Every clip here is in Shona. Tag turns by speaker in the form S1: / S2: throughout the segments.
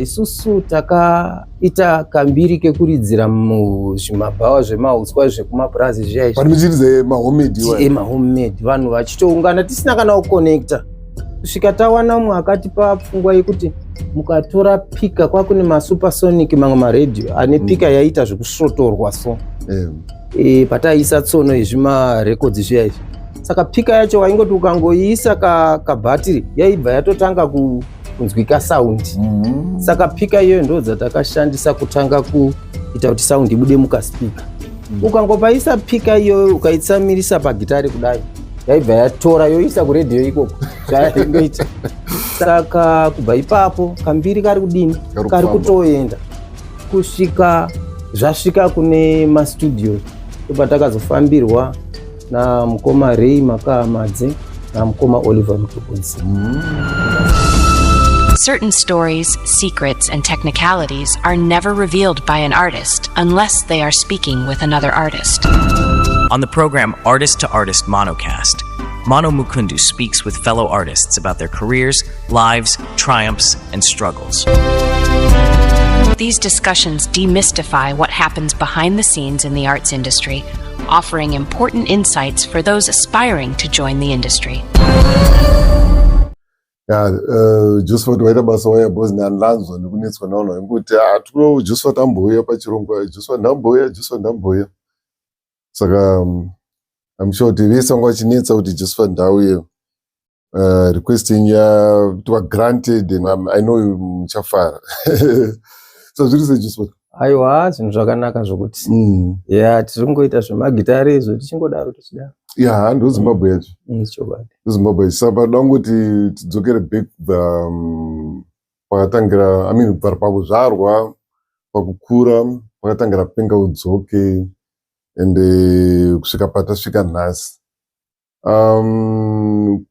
S1: Isusu takaita kambiri kekuridzira muzvimabhawa zvemauswa zvekumapurazi zviya izvi.
S2: Pari muchiridza mahomemade iwayo?
S1: Emahomemade, vanhu vachitoungana tisina kana kuconnecta, kusvika tawana umwe akatipa pfungwa yekuti mukatora pika, kwakune masupersonic, mamwe maredhiyo ane pika yaiita zvekusvotorwa, so pataiisa tsono yezvimarekodzi zviya izvi. Saka pika yacho waingoti ukangoiisa kabhatiri, yaibva yatotanga kunzwika sound. Saka pika iyoyo ndo dzatakashandisa kutanga kuita kuti sound ibude mukaspika. Ukangopaisa pika iyoyo, ukaitsamirisa pagitari kudai, yaibva yatora yoisa kuredhiyo ikoko zvaingoita. Saka kubva ipapo kambiri kari kudini?
S2: Kari
S1: kari
S2: kufamba.
S1: Kutoenda kusvika zvasvika kune mastudio, ndopatakazofambirwa namukoma Ray Makahamadze namukoma Oliver Mtukudzi.
S3: Certain stories, secrets, and technicalities are never revealed by an artist unless they are speaking with another artist.
S4: On the program Artist to Artist Monocast, Mono Mukundu speaks with fellow artists about their careers, lives, triumphs, and struggles.
S3: These discussions demystify what happens behind the scenes in the arts industry, offering important insights for those aspiring to join the industry.
S2: Ya, Josephat waita basa waya, because ndanzwa nekunetswa navanhu vaingoti, "Ah, tikuda Josephat ambouya pachirongwa, Josephat ndambouya, Josephat ndambouya." Saka I'm sure kuti vese vanga vachinetsa kuti Josephat ndauye, request yenyu yatwa granted and I know muchafara. So zviri sei, Josephat?
S1: Aiwa, zvinhu zvakanaka zvokuti. Ya, tiri kungoita zvemagitare izvo, tichingodaro tichidaro.
S2: Ya, ndo Zimbabwe yacho.
S1: Chokwadi.
S2: Zimbabwe. Saka pada kungoti tidzokere back kubva pakatangira, I mean, kubva pakuzvarwa, pakukura, pakatangira Penga Udzoke and kusvika patasvika nhasi.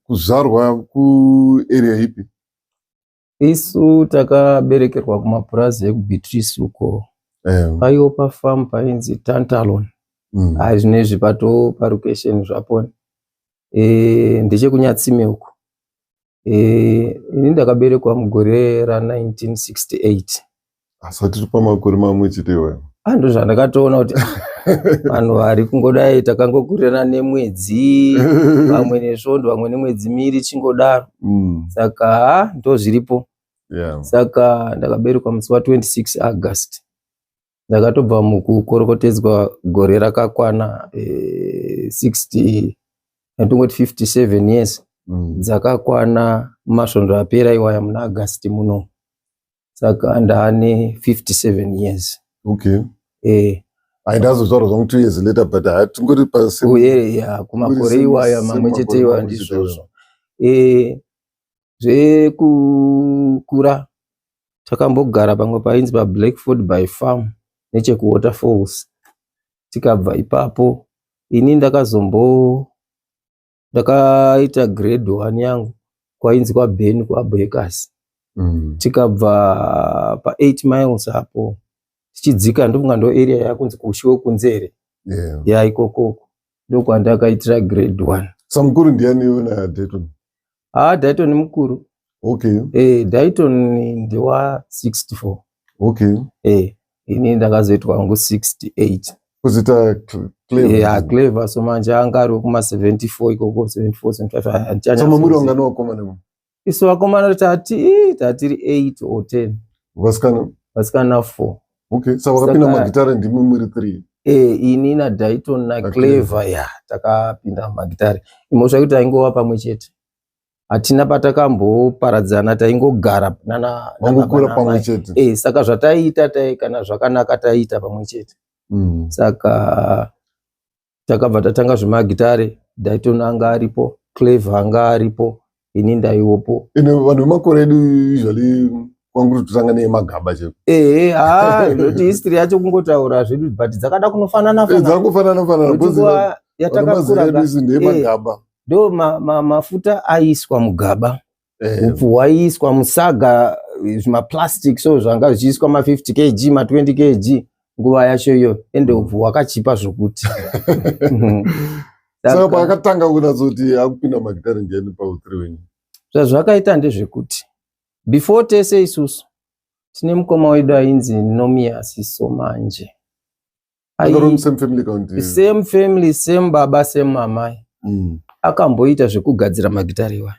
S2: Kuzvarwa kuarea ipi?
S1: Isu takaberekerwa kumapurazi ekuBeatrice uko. Paiwo pafamu painzi Tantalon. Ai, zvinezvi pato parukesheni zvapona, ndechekuNyatsime uko. Ini ndakaberekwa mugore ra1968.
S2: Asi tiri pamakore mamwe chete iwayo.
S1: Ah, ndo zvandakatoona kuti vanhu vari kungodai takangokurirana nemwedzi, vamwe nesvondo, vamwe nemwedzi 2, chingodaro. Saka ha, ndo zviripo. Saka ndakaberekwa musi wa26 August. Ndakatobva mukukorokotedzwa gore rakakwana 60, ndingoti 57 years dzakakwana masvondo apera iwaya muna August muno. Saka ndaane 57 years.
S2: Ai, ndazotaura zvangu 2 years later, but hatingori pasi.
S1: Uye ya, kumakore iwaya mamwe chete
S2: Makore
S1: iwaya.
S2: mamwe chete.
S1: Ndizvozvo. Zvekukura takambogara pamwe painzi paBlackford by Farm nechekuWaterfalls. Tikabva ipapo, ini ndakazombo ndakaita grade 1 yangu kwainzi kwaBen kuAbhekasi. Tikabva pa8 Miles apo tichidzika, ndofunga ndo area yakunzi Kushiwe Kunzere. Ya, ikokoko ndokwandakaitira grade 1.
S2: Samukuru ndiani na Dayton?
S1: Ah, Dayton mukuru. Dayton ndewa 64. Ini ndakazoitwa hangu 68.
S2: Kuzoita Clever.
S1: Yeah, Clever. So manje anga ari kuma 74 ikoko, 74, 75.
S2: So mamuri wangani vakomana imo?
S1: Isu vakomana tatiri 8 or 10.
S2: Vasikana?
S1: Vasikana 4.
S2: Okay, saka vakapinda magitare ndimi muri 3?
S1: Ini naDayton naClever, ya, takapinda mumagitare. Imhosva yekuti taingova pamwe chete, hatina patakamboparadzana, taingogara nana
S2: Mangokura
S1: nababa
S2: pamwe
S1: namai.
S2: chete.
S1: Saka zvataiita kana zvakanaka taiita pamwe chete. Saka takabva tatanga zvemagitare. Dayton anga aripo, Clever anga aripo, ini ndaiwopo.
S2: Ine vanhu vemakore edu usually kwanguri kutotanga nemagaba cheko.
S1: Ehe, ha, ndokuti history yacho kungotaura zvedu, but dzakada kunofanana fanana.
S2: Dzangofanana fanana.
S1: Nokuti nguva yatakakura
S2: Edu isu ndeyemagaba.
S1: Ndo mafuta aiiswa mugaba, upfu hwaiiswa musaga, zvimaplastic, so zvanga zvichiiswa ma50 kg, ma20 kg nguva yacho iyo, ende upfu hwakachipa zvokuti.
S2: Saka paakatanga kunatsoti akupinda magitare ndiani pautiri wenyu?
S1: Zvazvakaita ndezvekuti before tese isusu Tine mukoma wedu ainzi Nomias Somanje.
S2: Ai, same family count.
S1: Same family, same baba, same amai. Akamboita zvekugadzira magitare iwayo.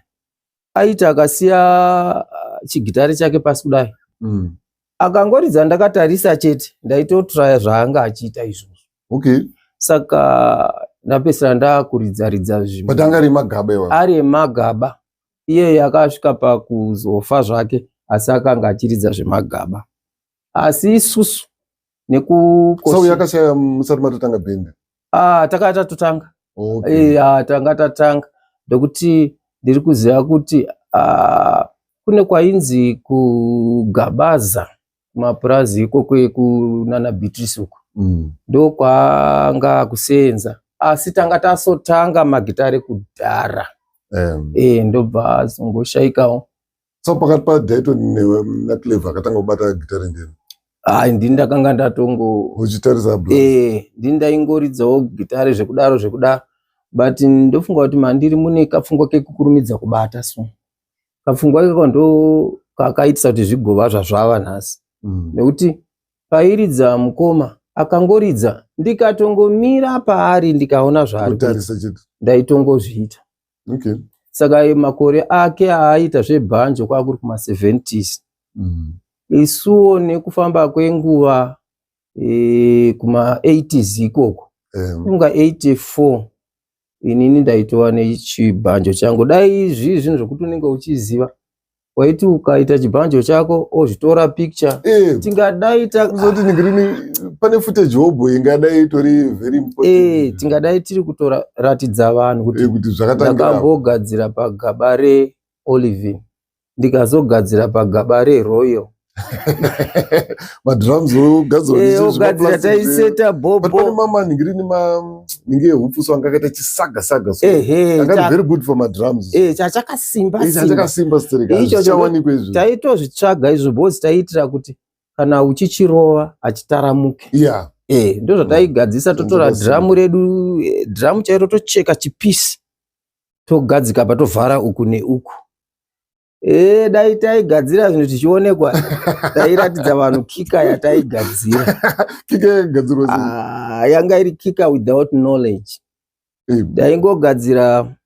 S1: Aiti akasiya chigitare chake pasi kudai, akangoridza ndakatarisa chete, ndaitotraya zvaanga achiita izvozvo. Saka ndapesera ndakuridza ridza zvimwe.
S2: But anga ari magaba iwayo.
S1: Ari emagaba. Iyeye akasvika pakuzofa zvake, asi akanga achiridza zvemagaba. Asi isusu
S2: So yakashaya musati matotanga bhendi?
S1: Ah, takanga tatotanga. Ah, tanga tatanga, ndokuti ndiri kuziva kuti kune kwainzi kuGabaza, kumapurazi ikoko ekunana Beatrice uko, ndokwanga kusenza, asi tanga tasotanga magitare kudhara. Ndobva azongoshaikawo.
S2: So pakati paDayton newe naClever, akatanga kubata gitare ndini?
S1: Ai, ndini ndakanga ndatongo
S2: Uchitarisa bla.
S1: Ndini ndaingoridzawo gitare zvekudaro zvekudaro, but ndofunga kuti mandiri mune kapfungwa kekukurumidza kubata, so kapfungwa ikako ndo kakaitisa kuti zvigova zvazvava nhasi, nekuti pairidza mukoma, akangoridza, ndikatongomira paari, ndikaona zvaari kuita,
S2: Kutarisa chete.
S1: Ndaitongozviita. Saka makore ake aaita zvebhanjo kwakuri kuma70s. Isuwo nekufamba kwenguva, kuma80s ikoko, kunga 84, inini ndaitova nechibhanjo changu. Dai izvi zvinhu zvokuti unenge uchiziva, waiti ukaita chibhanjo chako ozvitora picture, tingadai
S2: Kuzoti ningirini pane footage hobho ingadai itori very important.
S1: Tingadai tiri kutoratidza vanhu kuti
S2: Kuti zvakatangira apo.
S1: Ndakambogadzira pagaba reOlivin, ndikazogadzira pagaba reRoyal.
S2: Madrums ogadzirwa
S1: Ogadzira, taiseta
S2: But pane
S1: bobo.
S2: Maningirini ninge ehupfu so anga akaita chisaga saga so
S1: Ehe.
S2: Angati very good for madrums.
S1: Chachakasimba
S2: Eh,
S1: simba.
S2: Chachakasimba stereka.
S1: Icho
S2: Zvichawanikwa izvi.
S1: Taitozvitsvaga izvo because taiitira kuti kana uchichirova achitaramuke. Ndo zvataigadzisa, totora
S2: Zvakasimba.
S1: dhiramu redu, dhiramu chairo, tocheka chipisi, togadzika patovhara uku neuku. Dai taigadzira zvinhu tichionekwa, tairatidza vanhu kicker yataigadzira.
S2: Kicker yakagadzirwa sei?
S1: Ah, yanga iri kicker without knowledge. Ndaingogadzira,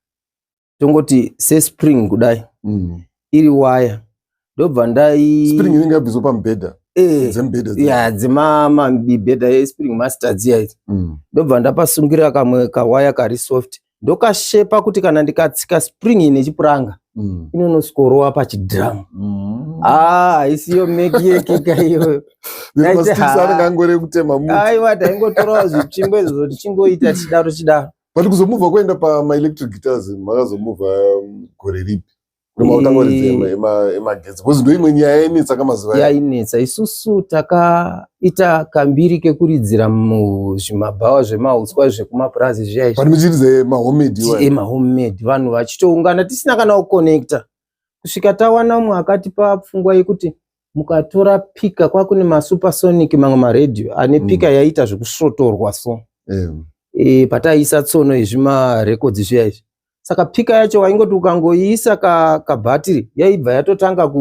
S1: tongoti sespring kudai, iri waya, ndobva ndai
S2: Spring inenge yabviswa pamubhedha. Dzemubhedha dziya.
S1: Ya, dzemamibhedha yespring master dziya idzi. Ndobva ndapasungira kamwe kawaya kari soft, ndokashepa kuti kana ndikatsika spring iyi nechipuranga, inonosvikorowa pachidhiramu. Ah, haisiyo make yekicker iyoyo.
S2: Masticks anenge angori kutema muti.
S1: Aiwa, taingotorawo zvitsvimbo izvozvo, tichingoita tichidaro chidaro.
S2: But kuzomuvha kuenda pamaelectric guitars, makazomuvha gore ripi? Makutanga kuridza emagetsi? Because ndo imwe nyaya yainetsa kamazuva aya.
S1: Yainetsa. Isusu takaita kambiri kekuridzira muzvimabhawa zvemauswa zvekumapurazi zviya izvi.
S2: But muchiridza mahomemade iwayo?
S1: Emahomemade, vanhu vachitoungana tisina kana kuconnecta, kusvika tawana umwe akatipa pfungwa yekuti mukatora pika, kwakune masupersonic, mamwe maredhiyo ane pika yaiita zvekusvotorwa so, pataiisa tsono yezvimarekodzi zviya izvi. Saka pika yacho waingoti ukangoiisa kabhatiri, yaibva yatotanga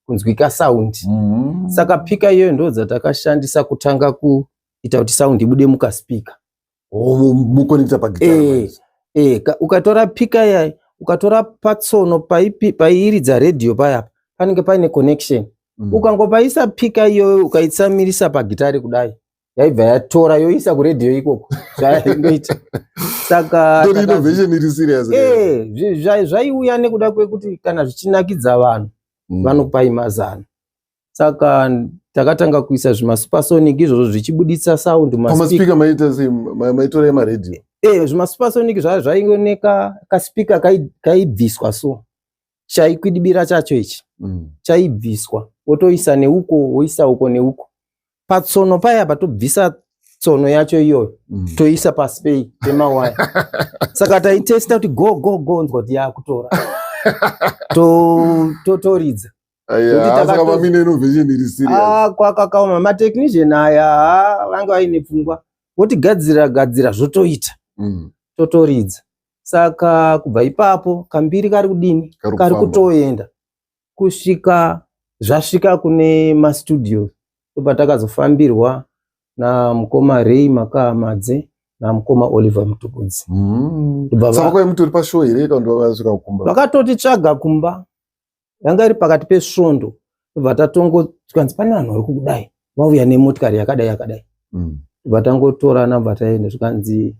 S1: kunzwika sound. Saka pika iyoyo ndo dzatakashandisa kutanga kuita kuti sound ibude mukaspika.
S2: Oh, muconnecta pagitara.
S1: Ukatora pika yayi, ukatora patsono pairidza redhiyo payapa, panenge paine connection. Ukangopaisa pika iyoyo, ukaitsamirisa pagitari kudai, yaibva yatora yoisa kuredhiyo ikoko, zvaingoita. Saka
S2: Tori innovation iri serious.
S1: Zvaiuya nekuda kwekuti kana zvichinakidza vanhu, vanokupai mazano. Saka takatanga kuisa zvimasupersonic izvozvo zvichibuditsa sound mumaspeaker.
S2: Pamaspeaker maita sei? Maitora emaredhiyo?
S1: Zvimasupersonic zvaingoneka kaspika kaibviswa, so chaikwidibira chacho ichi chaibviswa, wotoisa neuko, woisa uko neuko patsono paya, patobvisa tsono yacho iyoyo, toisa pasi pei pemawaya. Saka taitesta kuti go go go, nzwa kuti yakutora, totoridza.
S2: Aya,
S1: Nekuti
S2: saka mamine innovation iri serious.
S1: Ah, kwakakaoma. Matechnician aya, vanga vaine pfungwa, votigadzira gadzira, zvotoita, totoridza. Saka kubva ipapo kambiri kari kudini?
S2: Kari
S1: Kari
S2: kufamba.
S1: kutoenda kusvika. Zvasvika kune mastudio, ndopatakazofambirwa namukoma Ray Makahamadze namukoma Oliver Mutukudzi.
S2: Saka kwai mutori pashow here kana vakasvika kumba?
S1: Vakatotitsvaga kumba, yanga iri pakati pesvondo. Tobva tatongo tikanzi pane vanhu vari kukudai, vauya nemotikari yakadai yakadai. Tobva tangotorana, bva taenda, zvikanzi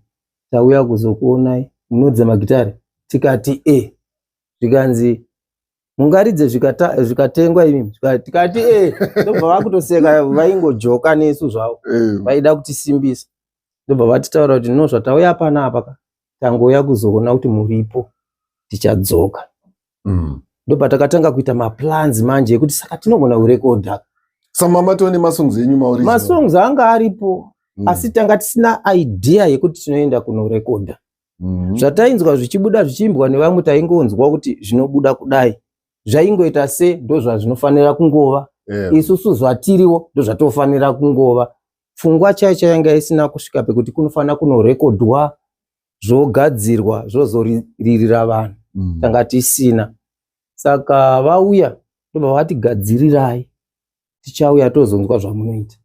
S1: tauya kuzokuonai, munoridza magitare? Tikati e. Zvikanzi mungaridze zvikatengwa imi? Tikati e. Ndobva vakutoseka, vaingojoka nesu zvavo, vaida kutisimbisa. Ndobva vatitaura kuti no, zvatauya panapa ka, tangouya kuzoona kuti muripo, tichadzoka. Ndopatakatanga kuita maplans manje ekuti saka tinogona kurekodha.
S2: Saka matova nemasongs enyu maoriginal?
S1: Masongs anga aripo, asi tanga tisina idea yekuti tinoenda kunorekodha. Zvatainzwa zvichibuda zvichiimbwa nevamwe, taingonzwa kuti zvinobuda kudai, zvaingoita se ndo zvazvinofanira kungova. Isusu zvatiriwo ndo zvatofanira kungova. Pfungwa chaiyo chaiyo yanga isina kusvika pekuti kunofanira kunorekodwa, zvogadzirwa, zvozoririra vanhu. Tanga tisina. Saka vauya, ndobva vatigadzirirai, tichauya tozonzwa zvamunoita.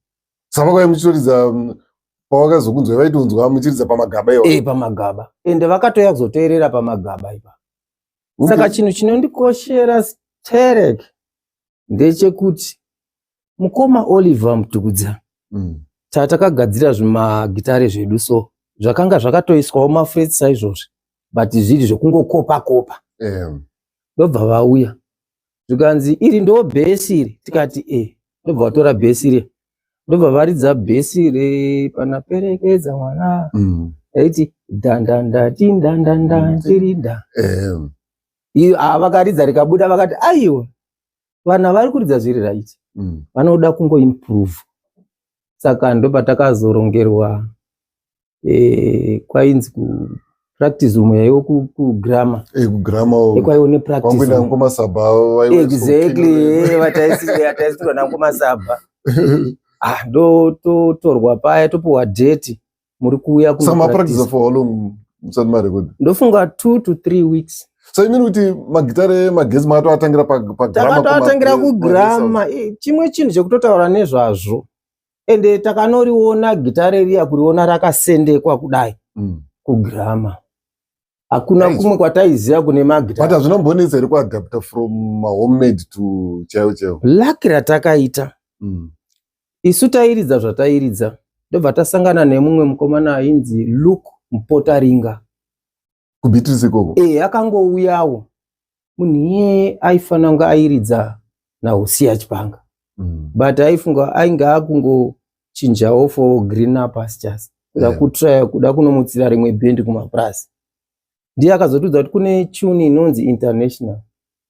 S2: Saka kwai muchitoridza pavakazokunzwa, vaitonzwa muchiridza pamagaba iwayo?
S1: E, pamagaba, ende vakatouya kuzoteerera pamagaba ipa. Saka chinhu chinondikoshera sterek ndechekuti mukoma Oliver Mutukudza, tatakagadzira zvimagitare zvedu, so zvakanga zvakatoiswawo mafrets saizvozvi, but zviri zvekungokopa kopa. Ndobva vauya, zvikanzi iri ndo bhesi iri? Tikati e. Ndobva vatora bhesi iri, ndobva varidza bhesi repanaperekedza mwana, aiti dandandati ndandanda tirinda. Iyo vakaridza rikabuda, vakati aiwa, vana vari kuridza zviri right, vanoda kungoimprove. Saka ndopatakazorongerwa kwainzi kupractice room yaiwo kugrama.
S2: Kugrama.
S1: Kwaiwo nepractice.
S2: Kwamboenda ngoma Saba.
S1: Exactly, vataisirwa nangoma Saba. Ah, ndototorwa paya, topiwa date, muri kuuya.
S2: Saka mapractice for how long musati marekodha?
S1: Ndofunga 2 to 3 weeks.
S2: So imini kuti magitare emagetsi makatoatangira pagrama?
S1: Takatoatangira kugrama. Chimwe chinhu chekutotaura nezvazvo, ende takanoriona gitare riya, kuriona rakasendekwa kudai kugrama, hakuna kumwe kwataiziva kune magitare.
S2: But hazvina kumbonetsa here kuadapta from mahomemade to chaiwo chaiwo?
S1: Luck ratakaita, isu tairidza zvatairidza, ndobva tasangana nemumwe mukomana ainzi Luke Mupotaringa.
S2: KuBeatrice ikoko?
S1: E, akangouyawo. Munhu iyeye aifanira kunge airidza naHosiya Chipanga, but aifunga ainge akungochinjawo for greener pastures, kuda kutraya kuda kunomutsira rimwe bhendi kumapurasi. Ndiye akazotudza kuti kune tune inonzi international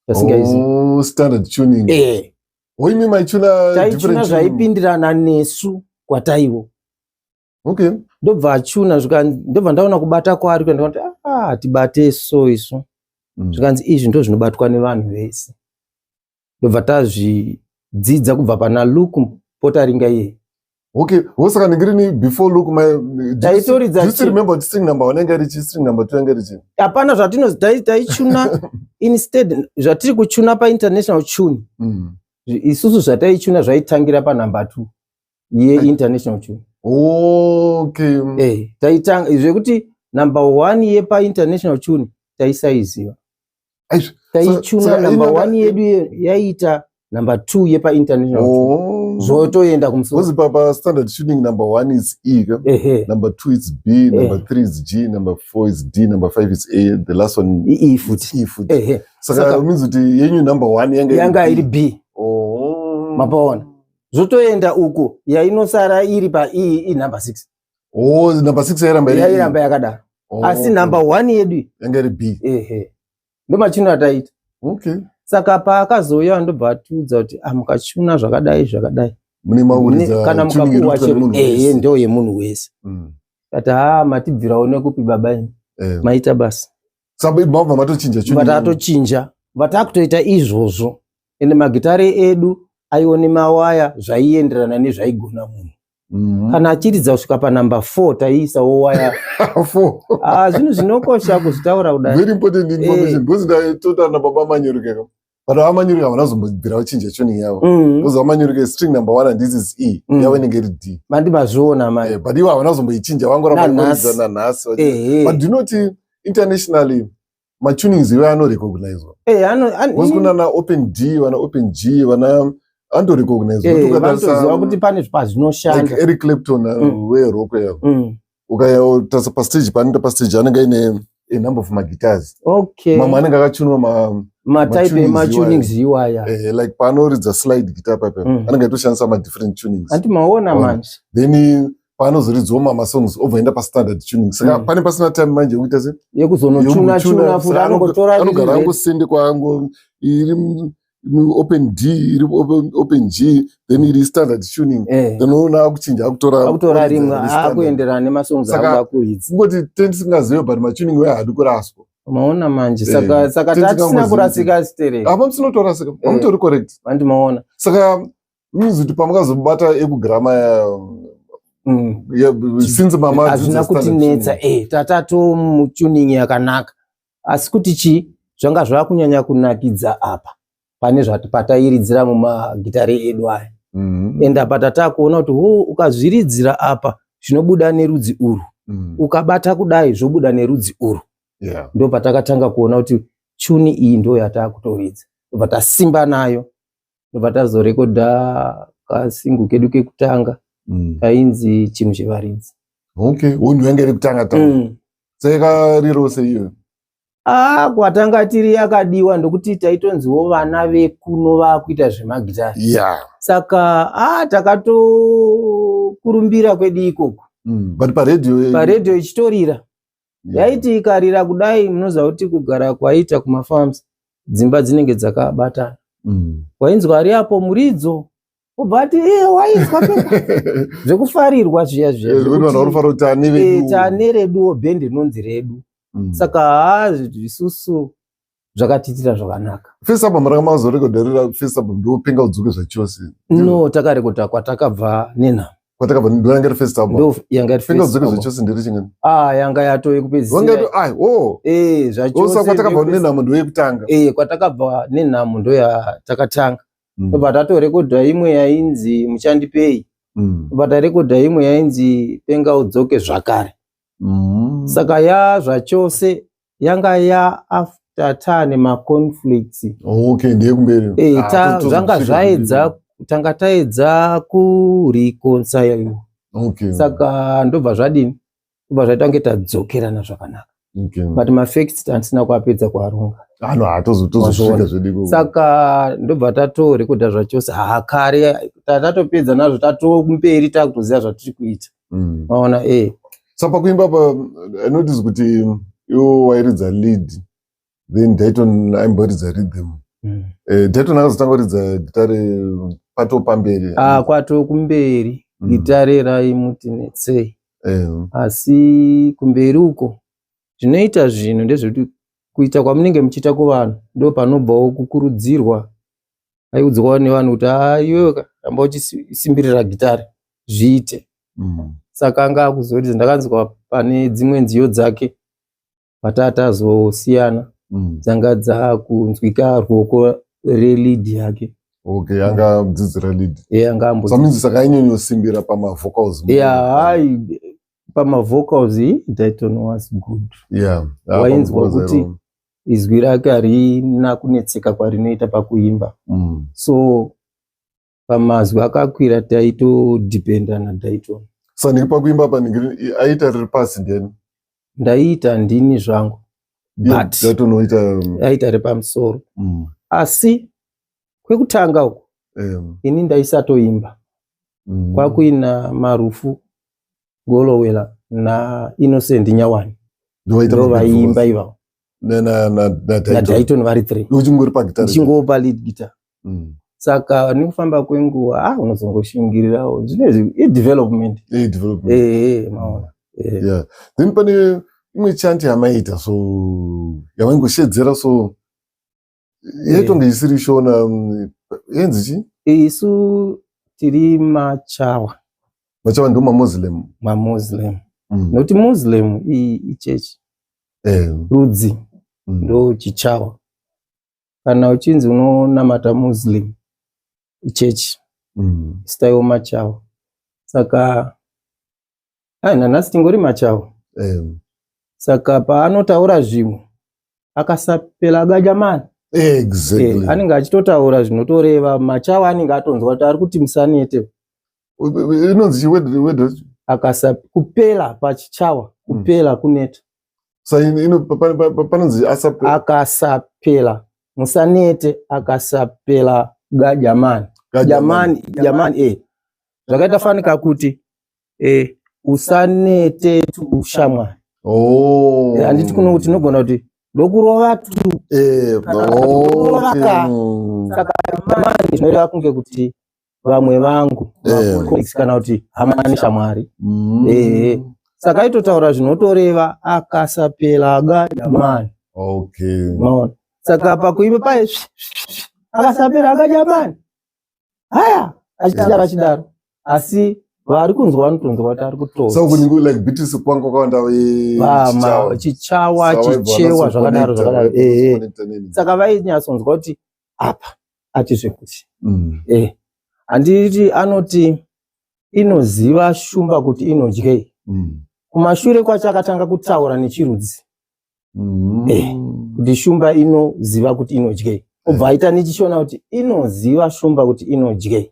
S1: tasingaizivi.
S2: Oh, standard tuning.
S1: E.
S2: Oimi maichuna?
S1: Taichuna zvaipindirana nesu kwataiwo. Ndobva achuna, ndobva ndaona kubata kwaari kuenda, kuti ah, tibate so isu. Zvikanzi izvi ndo zvinobatwa nevanhu vese. Ndobva tazvidzidza kubva pana Luke Potaringa iyeye.
S2: Okay, wosaka ndingirini before Luke my
S1: Taitoridza.
S2: Do you still remember kuti string number 1 yanga iri chii, string number 2 yanga iri chii?
S1: Hapana zvatino taichuna. Instead zvatiri kuchuna painternational tune, isusu zvataichuna zvaitangira panumber 2 yeinternational tune. Eh, taitanga zvekuti number 1 yepainternational tune taisaiziva.
S2: Aizvo.
S1: Taichuna number 1 yedu yaiita number 2 yepainternational tune. Zvotoenda kumusoro.
S2: Because pa standard tuning number 1 is E, ka?
S1: Ehe.
S2: Number 2 is B, number 3 is G, number 4 is D, number 5 is A, the last one
S1: E futi.
S2: is E futi.
S1: Ehe.
S2: Saka means kuti yenyu number 1 yanga
S1: Yanga iri B.
S2: Oh.
S1: Mapaona, zvotoenda uko, yainosara iri pa E inumber 6.
S2: Oh, number 6 yairamba iri E.
S1: Yairamba yakadaro. Asi number 1 yedu
S2: yanga iri B.
S1: Ehe, ndomachino ataita. Saka paakazouya, ndobva atiudza kuti ah, mukachuna zvakadai zvakadai,
S2: Mune mauridza
S1: kana
S2: tuning
S1: mukapuhwa
S2: inoitwa
S1: chero
S2: nemunhu
S1: ehe,
S2: wese.
S1: ndo yemunhu wese. Kati ha, matibvirawo nekupi baba imi? Maita basa.
S2: Saka mabva matochinja tuning.
S1: Vatochinja, vatakutoita izvozvo. Ende magitare edu aione mawaya zvaienderana nezvaigona munhu. Kana achiridza kusvika panumber 4, taiisawo waya.
S2: Four.
S1: Ah, zvinhu zvinokosha kuzvitaura kudai.
S2: Very important information, because ndaitotaura nababa Manyeruke ka. But vaManyurike havana kuzombobvira vachinja tuning yavo. Because vaManyurike string number one handisi is E, yavo inenge iri D.
S1: Mandi mazviona manje.
S2: But ivo havana kuzomboichinja, vangoramba
S1: Nanhasi.
S2: vangoridza nanhasi. But do you know kuti internationally matunings iwo anorecognizwa? Because kuna na open D, vana open G, vana anotorecognizwa.
S1: Vanotoziva kuti pane pazvinoshanda.
S2: Like Eric Clapton, werock yavo. Ukatarisa pastage, paanoita pastage, anenge aine a number of maguitars. Mamwe anenge akachunwa ma
S1: matype
S2: matunings.
S1: Ematunings iwaya.
S2: Like paanoridza slide guitar pape, anenge aitoshandisa madifferent tunings.
S1: Anti maona
S2: Ona.
S1: manje.
S2: Then paanozoridzawo mamasongs, obva enda pastandard tuning, saka pane pasina time manje yekuita se
S1: yekuzonochuna chuna futi, anongotora
S2: anogara
S1: riri.
S2: Angosendekwa ango iri open D, iri open G, then iri standard tuning. Then unoona akuchinja, akutora
S1: akutora rimwe
S2: iri standard.
S1: akuenderana nemasongs akuda kuridza.
S2: Kungoti tendisingazive, but matuning wayo haadi kuraswa.
S1: Maona manje, saka
S2: Tenzi
S1: tatisina
S2: kangozivi.
S1: kurasika stereki.
S2: Apa musinotorasika, pamutori correct.
S1: Andi maona.
S2: Saka means kuti pamukazobata ekugirama since mama
S1: Hazvina kutinetsa, tatato mutuning yakanaka, asi kuti chii zvanga zvakunyanya kunakidza apa pane zvati patairidzira mumagitare edu aya. Ende apa tatakuona kuti ho, ukazviridzira apa zvinobuda nerudzi urwu, ukabata kudai zvobuda nerudzi urwu. Ndo patakatanga kuona kuti tune iyi ndo yataakutoridza, ndobva tasimba nayo, ndobva tazorekodha kasingle kedu kekutanga kainzi "Chinhu Chevaridzi".
S2: Okay, unhu yange iri kutanga tanga. Saka rirose iyo?
S1: Ah, kwatanga tiri yakadiwa, ndokuti taitonziwo vana vekuno vakuita zvemagitari. Saka takatokurumbira kwedu ikoko.
S2: But paredhiyo?
S1: Paredhiyo ichitorira. Yaiti ikarira kudai, munoziva kuti kugara kwaita kumafarms, dzimba dzinenge dzakabatana. Wainzwa ari apo muridzo, obva ati, "Eh, wainzwa peka," zvekufarirwa zviya zviya.
S2: Zvekuti vanhu vari kufanira kuti tane vedu.
S1: Tane reduwo bhendi rinonzi redu. Saka haa, isusu zvakatiitira zvakanaka.
S2: First album ranga mazorekodherera, first album ndopenga udzoke zvachose?
S1: No, takarekodha "Kwatakabva Nenhamo".
S2: "Kwatakabva" ndo yanga iri first album?
S1: Ndo yanga iri
S2: "Penga
S1: first
S2: udzoke
S1: album.
S2: zvachose" ndiri chingani?
S1: Ah, yanga yatove kupedzisira.
S2: Wanga ai, oh.
S1: Zvachose.
S2: Osa "Kwatakabva Nenhamo" ndo yekutanga?
S1: "Kwatakabva Nenhamo" ndo yatakatanga. Ndobva tatorekodha imwe yainzi "Muchandipei". Ndobva tarekodha imwe yainzi "Penga Udzoke" zvakare. Saka ya "Zvachose" yanga ya after taane maconflicts.
S2: Okay, ndeyekumberi.
S1: Eh, zvanga zvaedza, tanga taedza kureconcile. Saka ndobva zvadini, ndobva zvaita kunge tadzokerana zvakanaka. But mafacts tatisina kuapedza kuarunga.
S2: Ano hatozosvika
S1: Wazviona.
S2: zvedu ikoko.
S1: Saka ndobva tatorekodha "Zvachose". Ha, kare tatopedza nazvo, tatokumberi, takutoziva zvatiri kuita. Maona, eh.
S2: Saka pakuimba pa, I notice kuti iwo wairidza lead, then Dayton aimboridza rhythm. Dayton akazotanga kuridza gitare pato pamberi?
S1: Ah, kwato kumberi. Gitare raimutinetsei. Asi kumberi uko zvinoita zvinhu ndezvekuti kuita kwamunenge muchiita kuvanhu ndo panobvawo kukurudzirwa. Aiudzwawo nevanhu kuti, "Ha, iwewe ka, ramba uchisimbirira gitare zviite." Saka anga akuzoridza, ndakanzwa pane dzimwe nziyo dzake patatazosiyana dzanga dzakunzwika ruoko relead yake.
S2: Okay, anga adzidzira lead.
S1: Iye anga ambo
S2: Saminzi saka ainyanyosimbira pamavocals?
S1: Yeah, hai, pamavocals Dayton was good. Wainzwa
S2: pamavocals
S1: kuti
S2: airo.
S1: Izwi rake harina kunetseka kwarinoita pakuimba. So pamazwi akakwira taitodhipenda naDayton.
S2: Saka ndiri pakuimba pa, aita riri pasi ndiani?
S1: Ndaiita ndini zvangu, but
S2: Dayton oita
S1: aita repamusoro. Asi kwekutanga uku ini ndaisatoimba. Kwakuina Marufu Golowela naInnocent Nyawani.
S2: Ndovaita
S1: ndo
S2: ma-back
S1: vaiimba
S2: vocals.
S1: ivavo.
S2: NaDayton.
S1: NaDayton vari three.
S2: Uchingori pagitare?
S1: Ndichingopa lead guitar. Saka nekufamba kwenguva, unozongoshingirirawo zvinezvi, idevelopment.
S2: Development.
S1: Maona.
S2: Yeah, then pane imwe chant yamaita so, yamaingoshedzera so, yaitonge isiri Shona, yenzi chi?
S1: Isu tiri maChawa.
S2: MaChawa ndo maMuslim?
S1: MaMuslim. Nokuti Muslim ichechi, rudzi ndo chiChawa. Kana uchinzi unonamata Muslim, ichechi. Staiwo machawa. Saka ai, nanhasi tingori machawa. Saka paanotaura zvimwe akasapela gajamani, anenge achitotaura zvinotoreva machawa, anenge atonzwa kuti ari kuti musanete.
S2: Inonzi chiword word?
S1: Akasa kupela pachichawa, kupela kuneta.
S2: Sa ino panonzi asape.
S1: Akasapela, musanete, akasapela gajamani, jamani, jamani, zvakaita fanika kuti usanete tu shamwari. Handiti kuno tinogona kuti ndokurova tu. Kana kurova. Saka jamani zvinoreva kunge kuti vamwe vangu, macolleagues, kana kuti hama neshamwari. Saka aitotaura zvinotoreva akasapela gajamani. Maona, saka pakuimba paye akasapela gajamani haya, achidaro achidaro, asi vari kunzwa vanotonzwa kuti ari
S2: So
S1: kutoti
S2: kuni like BTC kwanga kwakawanda.
S1: Vama chichawa, chichewa, zvakadaro zvakadaro. Saka vainyatsonzwa kuti apa ati zvekuti handiti anoti inoziva shumba kuti inodyei. Kumashure kwacho akatanga kutaura nechirudzi kuti shumba inoziva kuti inodyei, obva aita nechishona kuti inoziva shumba kuti inodyei.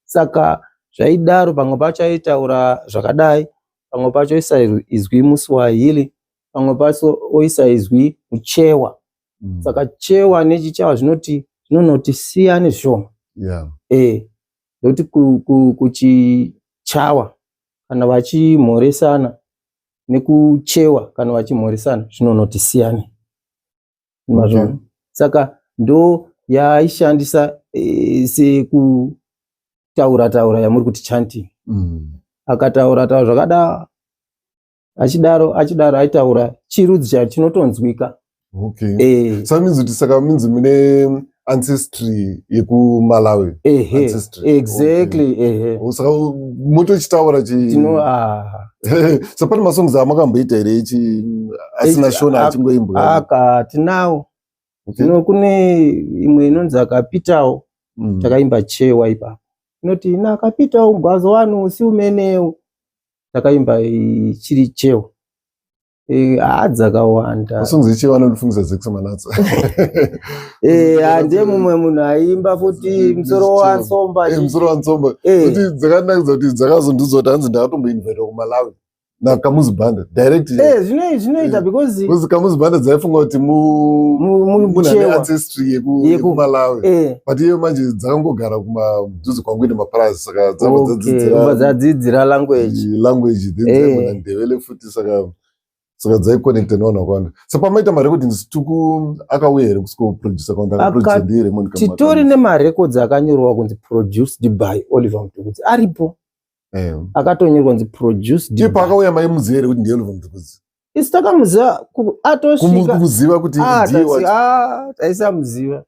S1: Saka zvaidaro, pamwe pacho aitaura zvakadai, pamwe pacho oisa izwi muSwahili, pamwe pacho oisa izwi muchewa. Saka chewa nechichawa zvinoti zvinonoti siyane zvishoma. Nekuti kuchichawa kana vachimhoresana nekuchewa kana vachimhoresana zvinonoti siyane. Mazvona? Saka ndo yaaishandisa sekutaura taura yamuri kuti chanting. Akataura taura zvakada, achidaro achidaro, aitaura chirudzi chacho chinotonzwika.
S2: So means kuti, saka means mune ancestry yekuMalawi. Ancestry.
S1: Exactly, ehe.
S2: Oh, saka motochitaura chi
S1: Tino ah,
S2: So pane masongs amakamboita here ichi asina Shona, achingoimbwa?
S1: Aka tinawo. Tino kune imwe inonzi akapitawo. Takaimba chewa ipapo, inoti nakapitawo mugwazo wanu usi umenewo. Takaimba chiri chewa. Haa, dzakawanda.
S2: Masongs echewa anondifungisa Zex Manatsa.
S1: Handiye mumwe munhu aimba futi musoro wansomba.
S2: Musoro wansomba. Kuti dzakanakidza kuti dzakazondiudza kuti hanzi ndakatomboinvitwa kuMalawi naKamuzu Banda direct.
S1: Zvinoita because
S2: Because Kamuzu Banda dzaifunga kuti munhu ane
S1: Chewa.
S2: ancestry yekuMalawi, but iye manje dzakangogara kumadhuze kwangu ine mapurazi, saka dzabva
S1: Ubva
S2: dzadzidzira
S1: dzadzidzira language.
S2: Language, then dzaigona Ndebele futi, saka dzaiconnecta nevanhu vakawanda. Saka pamaita marecordings, Tuku akauya here kusiko producer kwanda akaproducer ndiye Raymond?
S1: Titori nemarecords akanyorwa kunzi "Produced by Oliver Mtukudzi" aripo. Akatonyorwa kunzi "Produced
S2: Iye
S1: by".
S2: Paakauya maimuziva here kuti ndiye Oliver Mtukudzi?
S1: Isu takamuziva atosvika.
S2: Kumuziva kuti ndiye wacho?
S1: Taisamuziva,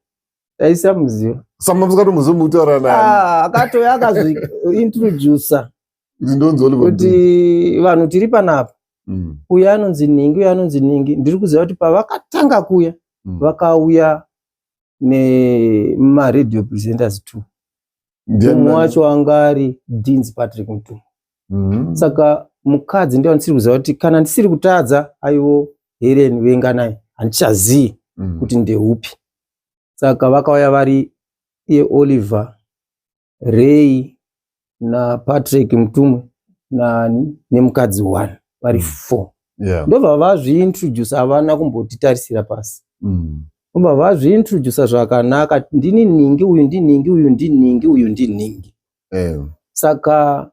S1: taisamuziva.
S2: Saka musingatomuziva, mukutaura naye?
S1: Ah, akatouya akazointrodusa
S2: Kuti ndonzi Oliver Mtukudzi.
S1: Kuti vanhu tiri panapa, uyu anonzi ningi, uyu anonzi ningi. Ndiri kuziva kuti pavakatanga kuya, vakauya nemaradio presenters two.
S2: Ndiani
S1: Mumwe
S2: nani?
S1: wacho anga ari Deans Patrick Mutumwa. Saka mukadzi ndiye ndisiri kuziva kuti, kana ndisiri kutadza, aiwo Helen Venganai, handichazii kuti ndeupi. Saka vakauya vari iye Oliver, Ray naPatrick Mutumwe nani nemukadzi one, vari four. Ndobva vazviintroduce, havana kumbotitarisira pasi. Ndobva vazviintroduca zvakanaka, ndini ningi, uyu ndiningi, uyu ndiningi, uyu ndiningi. Saka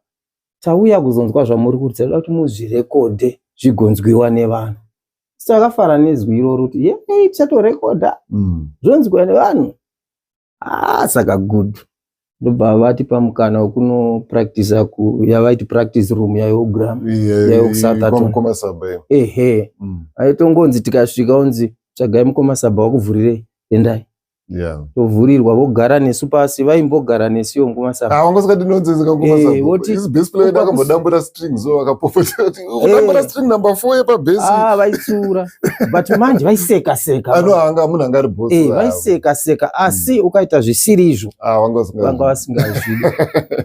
S1: tauya kuzonzwa zvamuri kuridza, toda kuti muzvirekodhe zvigonzwiwa nevanhu. Takafara nezwi iroro kuti yei, tichatorekodha zvonzwiwa nevanhu. Ah, saka good. Ndobva vatipa mukana wekunopractisa ku yavaiti practice room yaiogram yaiwo kuSoutherton.
S2: Kwamukoma Saba.
S1: Ehe. Aitongonzi tikasvika onzi tsvagai mukoma Saba wakuvhurirei, endai. Tovhurirwa, vogara nesu pasi. Vaimbogara nesu iyo ngoma saba.
S2: Ah, wanga usingadi nonsense kangoma.
S1: Voti-
S2: His bass player akambodambura string, so akapopota kuti udambura string number 4 yepabass.
S1: Ah, vaitsura, but manje vaiseka seka.
S2: Ano anga munhu anga ari boss.
S1: Vaiseka seka, asi ukaita zvisiri izvo,
S2: Ah, wanga usinga
S1: vanga vasingazvidi.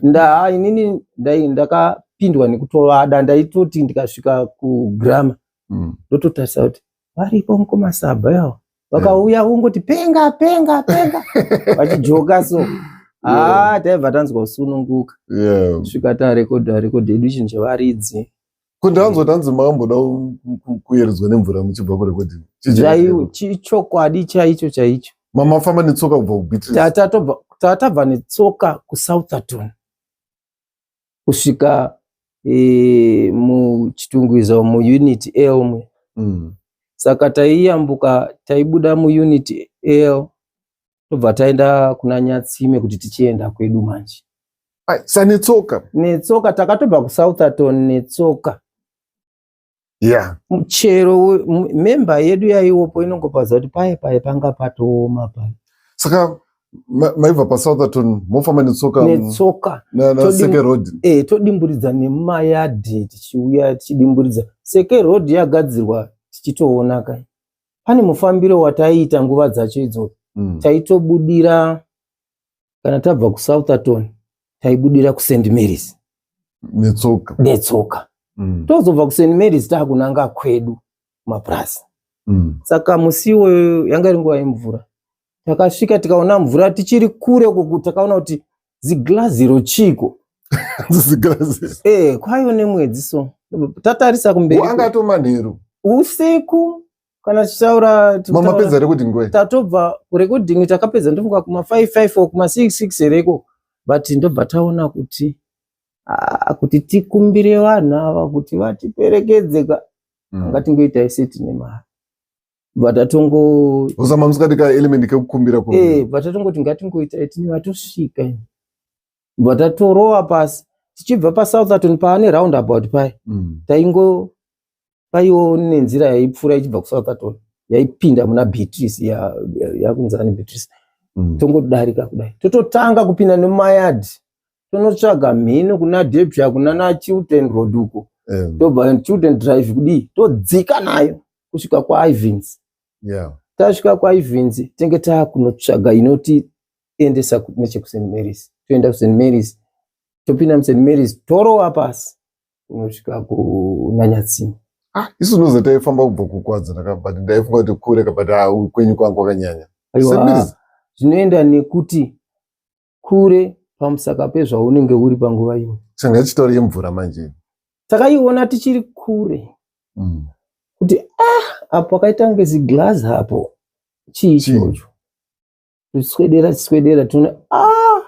S1: Nda inini ndakapindwa nekutovada. Ndaitoti ndikasvika kuGramma, ndototarisa kuti varipo mukoma Saba yawo. Vakauya vongoti penga penga penga, vachijoka so. Ah, taibva tanzwa kusununguka. Svika tarekodha rekodhi yedu, chinhu chevaridzi.
S2: Kundanzwa tanzi makamboda kuyeredzwa nemvura muchibva kurekodhi.
S1: Chokwadi chaicho chaicho.
S2: Mamafamba netsoka kubva kuBeatrice?
S1: Tatabva netsoka kuSoutherton kusvika muChitungwiza, muUnit L. Saka taiyambuka, taibuda muUnit L, tobva taenda kuna Nyatsime kuti tichienda kwedu manje.
S2: Ai, sanetsoka?
S1: Netsoka. Takatobva kuSoutherton netsoka. Chero memba yedu yaiwopo inongopadza kuti paye paye panga patooma paye.
S2: Saka maibva paSoutherton mofamba netsoka?
S1: Netsoka.
S2: NaSeke Road?
S1: Todimburidza nemumayadhi, tichiuya tichidimburidza. Seke Road yagadzirwa tichitoona kai pane mufambiro wataiita nguva dzacho idzodzo. Taitobudira, kana tabva kuSoutherton, taibudira kuSt Marys.
S2: Netsoka?
S1: Netsoka. Tozobva kuSt Marys taakunanga kwedu mapurasi. Saka musi iwoyo yanga iri nguva yemvura. Takasvika tikaona mvura tichiri kure uku. Takaona kuti zigilaziro chiko.
S2: Zigilaziro.
S1: Kwaiva nemwedzi, so tatarisa kumberi.
S2: Anga atomanheru?
S1: Usiku kana tichitaura.
S2: Mamapedza recording nguva?
S1: Tatobva kurecording, takapedza ndofunga kuma 5 5 or kuma 6 6 hereko, but ndobva taona kuti, ah, kuti tikumbire vanhu ava kuti vatiperekedze ka, ngatingoita ise tine mari. Bva tatongo
S2: Usama musikati ka element kekukumbira.
S1: Bva tatongoti ngatingoita tine vatosvika. Bva tatorova pasi tichibva paSoutherton paane roundabout paya. Taingo paiwo nenzira yaipfuura ichibva kuSoutherton, yaipinda muna Beatrice, yakunzani Beatrice. Tongodarika kudai, tototanga kupinda nemumayadhi, tonotsvaga mhino kuna Debsha, kuna naChilton Road uko. Tobva Chilton Drive kudii, todzika nayo kusvika kwaIvins. Tasvika kwaIvins, tenge taakunotsvaga inotiendesa nechekuSt Marys. Toenda kuSt Marys, topinda muSt Marys, torova pasi kunosvika kunaNyatsime.
S2: Ah, isu unoziva taifamba kubva kuKwadzana, but ndaifunga kuti kure, but ah, kwenyu kwangu kwakanyanya.
S1: Aiwa.
S2: St. Mary's?
S1: Zvinoenda nekuti kure pamusaka pezvaunenge uri panguva iyoyo.
S2: Sanga chitori yemvura manje.
S1: Takaiona tichiri kure kuti, ah, apo pakaita kunge ziglazi apo, chii
S2: Chii?
S1: ichocho? Tichiswedera, tichiswedera, tiona, ah,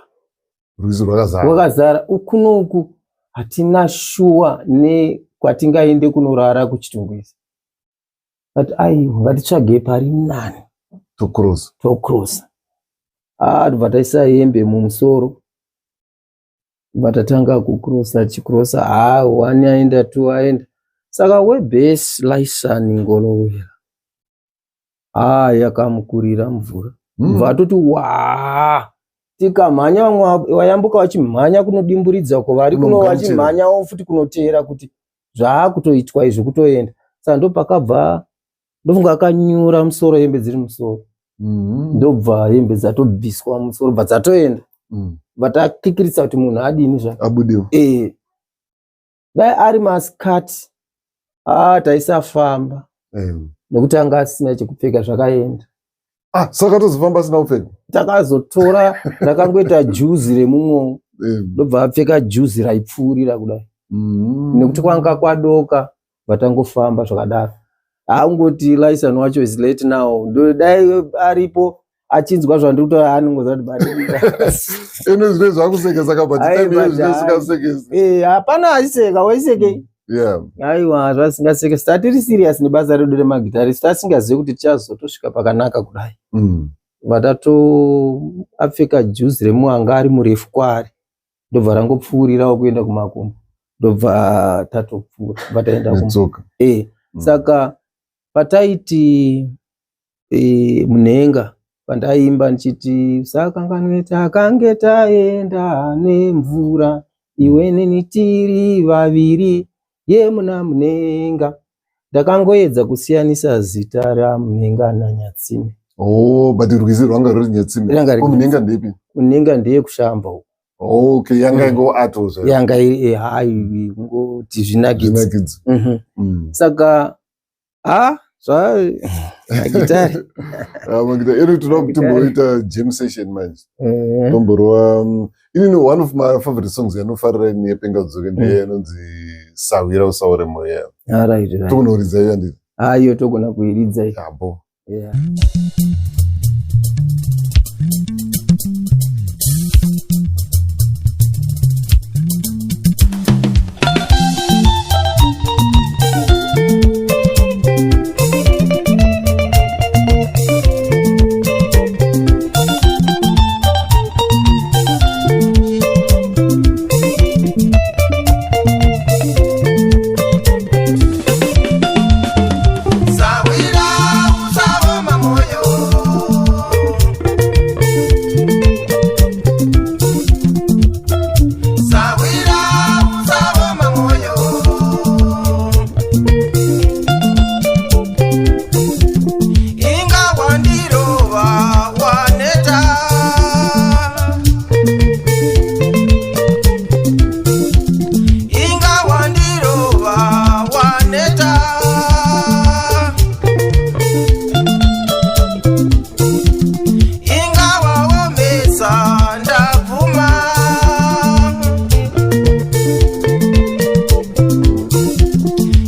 S2: Rwizi rwakazara.
S1: Rwakazara ukunoku. Hatina shuwa nekwatingaende kunorara kuChitungwiza, but aiwa, ngatitsvage pari nani.
S2: Tocross.
S1: Tocrossa. Ah, tobva taisa hembe mumusoro, bva tatanga kucrossa. Tichicrossa, ha, one aenda, two aenda. Saka webass Laisan Ngolowera, ah, yakamukurira mvura. Bva toti wa, tikamhanya. Vamwe vayambuka vachimhanya kunodimburidza uko, vari kuno
S2: Kunogamuchira.
S1: vachimhanyawo futi kunoteera kuti zvaakutoitwa izvi, kutoenda. Saka ndopakabva, ndofunga akanyura musoro, hembe dziri musoro. Ndobva hembe dzatobviswa musoro, bva dzatoenda. Bva takikiritsa kuti munhu adini zvake.
S2: Abudiwa.
S1: Dai ari masikati, ah, taisafamba. Nekuti anga asina chekupfeka, zvakaenda.
S2: Ah, saka tozofamba asina kupfeka?
S1: Takazotora rakangoita juzi remumwewo. Ndobva apfeka juzi raipfuurira kudai. Nekuti kwanga kwadoka, vatangofamba zvakadaro. Haungoti Lison wacho is late now. Dai aripo achinzwa zvandiri kutaura, anongoziva kuti bati.
S2: Ino zvine zvakusekesa ka, but
S1: Ai,
S2: time iyo
S1: but
S2: zvine
S1: hai.
S2: zvisingasekesi.
S1: Hapana aiseka, waisekei? Aiwa, zvasingasekesi. Tatiri serious nebasa redu remagitarisi, tasingazivi kuti tichazotosvika pakanaka kudai. Vatato apfeka juzi remuanga ari murefu kwaari, ndobva rangopfuurirawo kuenda kumakumbo, ndobva tatopfuura, bva taenda kumba.
S2: Netsoka.
S1: Saka pataiti munhenga. Pandaimba ndichiti usakanganwe takange taenda nemvura, iwe neni tiri vaviri, yemuna Munenga. Ndakangoedza kusiyanisa zita raMunenga naNyatsime.
S2: Oh, but rwizi rwanga ruri Nyatsime.
S1: Ranga riri
S2: Ko Munenga ndepi?
S1: Munenga ndeye kushamba uko.
S2: Okay, yanga ingo ato zvayo.
S1: Yanga iri hai kungoti zvinakidze.
S2: Zvinakidze.
S1: Saka ha zva magitari.
S2: Ah, magitari. Iri toda kuti timboita jam session manje. Tomborova inini one of my favorite songs yanofarira ini yepenga dzoke ndeye inonzi Sahwira Usaore Moyo.
S1: Right, right.
S2: Togona kuridza iyo handiti?
S1: Ah, iyo togona kuiridza iyo.
S2: Yabo.
S1: Yeah.
S5: Sawira usawoma moyo. Sawira usawoma moyo. Inga wandirova waneta. Inga wandirova waneta. Inga waomesa ndabvuma.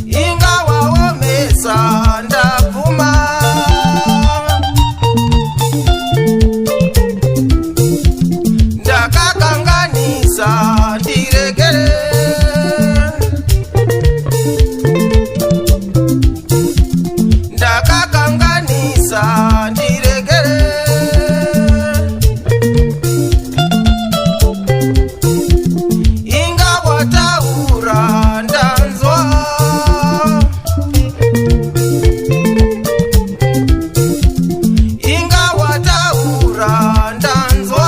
S5: Inga waomesa ndabvuma. Ndakakanganisa ndiregere. Ndakakanganisa ndiregere. Inga wataura ndanzwa. Inga wataura ndanzwa.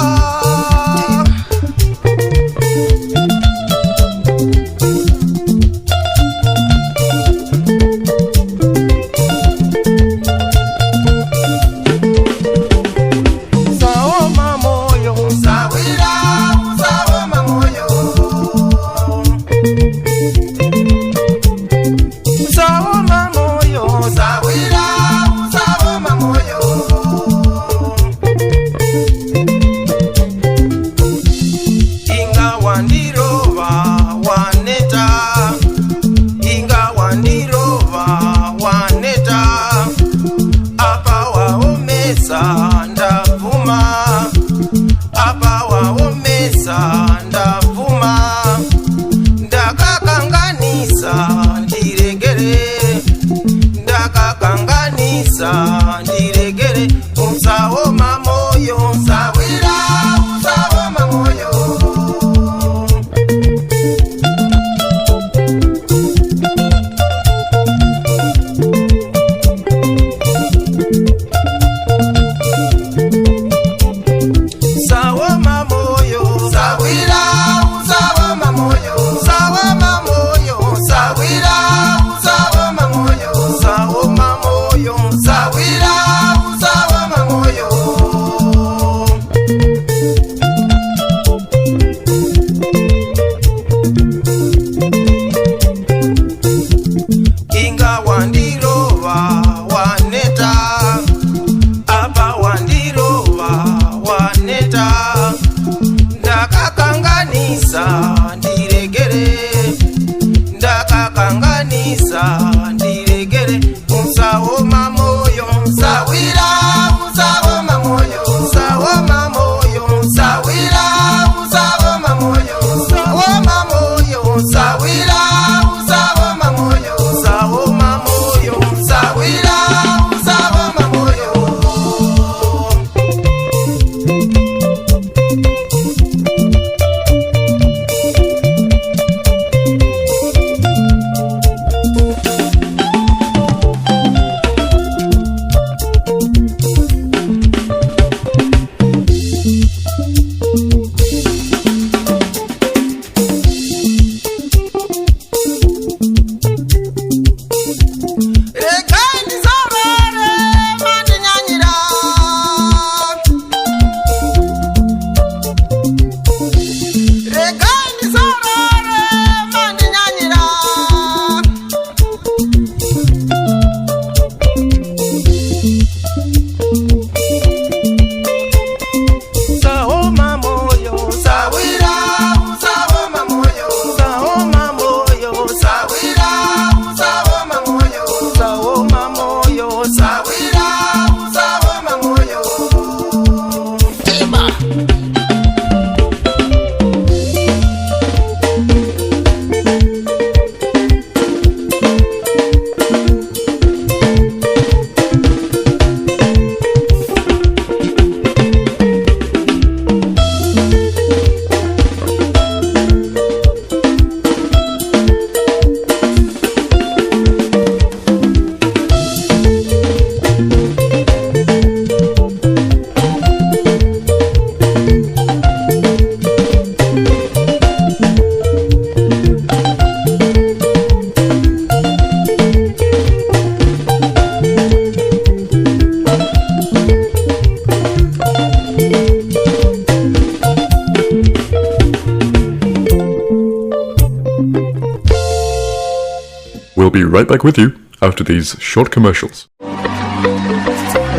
S6: We'll be right back with you after these short commercials.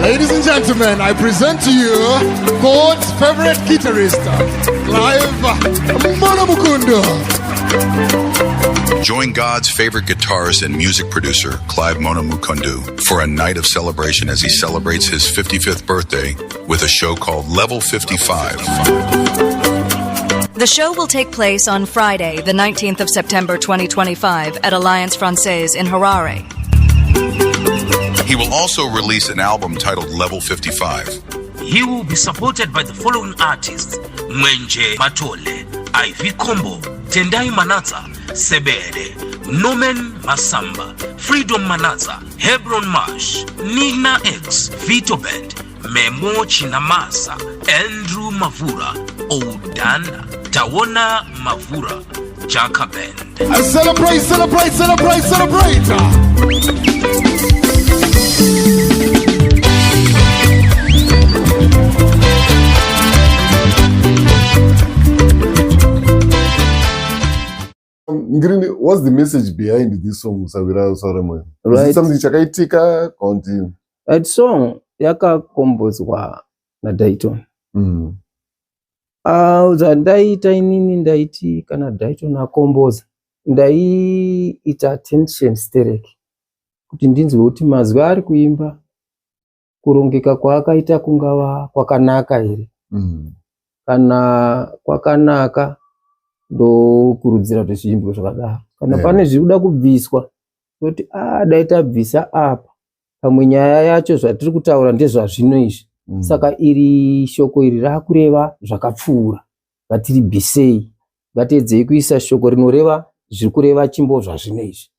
S7: Ladies and gentlemen, I present to you God's favorite guitarist, Clive Mono Mukundu.
S8: Join God's favorite guitarist and music producer, Clive Mono Mukundu, for a night of celebration as he celebrates his 55th birthday with a show called Level 55.
S9: The show will take place on Friday, the 19th of September 2025, at Alliance Francaise in Harare.
S8: He will also release an album titled Level 55.
S10: He will be supported by the following artists: Mwenje Matole, Ivy Kombo, Tendai Manatsa, Sebede, Norman Masamba, Freedom Manatsa, Hebron Marsh, Nina X, Vito Band, Memo Chinamasa, Andrew Mavura, Odana, Tawona Mavura, Jaka Band.
S7: Celebrate, celebrate, celebrate, celebrate.
S2: Ngirini, what's the message behind this song, Sawira Usare Moyo? Is it something chakaitika kana kuti
S1: That song yakakombozwa naDayton. Ah, zvandaita inini, ndaiti kana Dayton akomboza, ndaiita attention sterek kuti ndinzwe kuti mazwi ari kuimba, kurongeka kwaakaita kungava kwakanaka here. Kana kwakanaka, ndokurudzira kuti zviimbwe zvakadaro. Kana pane zviri kuda kubviswa, toti a dai tabvisa apa, pamwe nyaya yacho zvatiri kutaura ndezvazvino izvi. Saka iri shoko iri rakureva zvakapfuura, ngatiribvisei, ngatiedzei kuisa shoko rinoreva zviri kureva chimbo zvazvino izvi.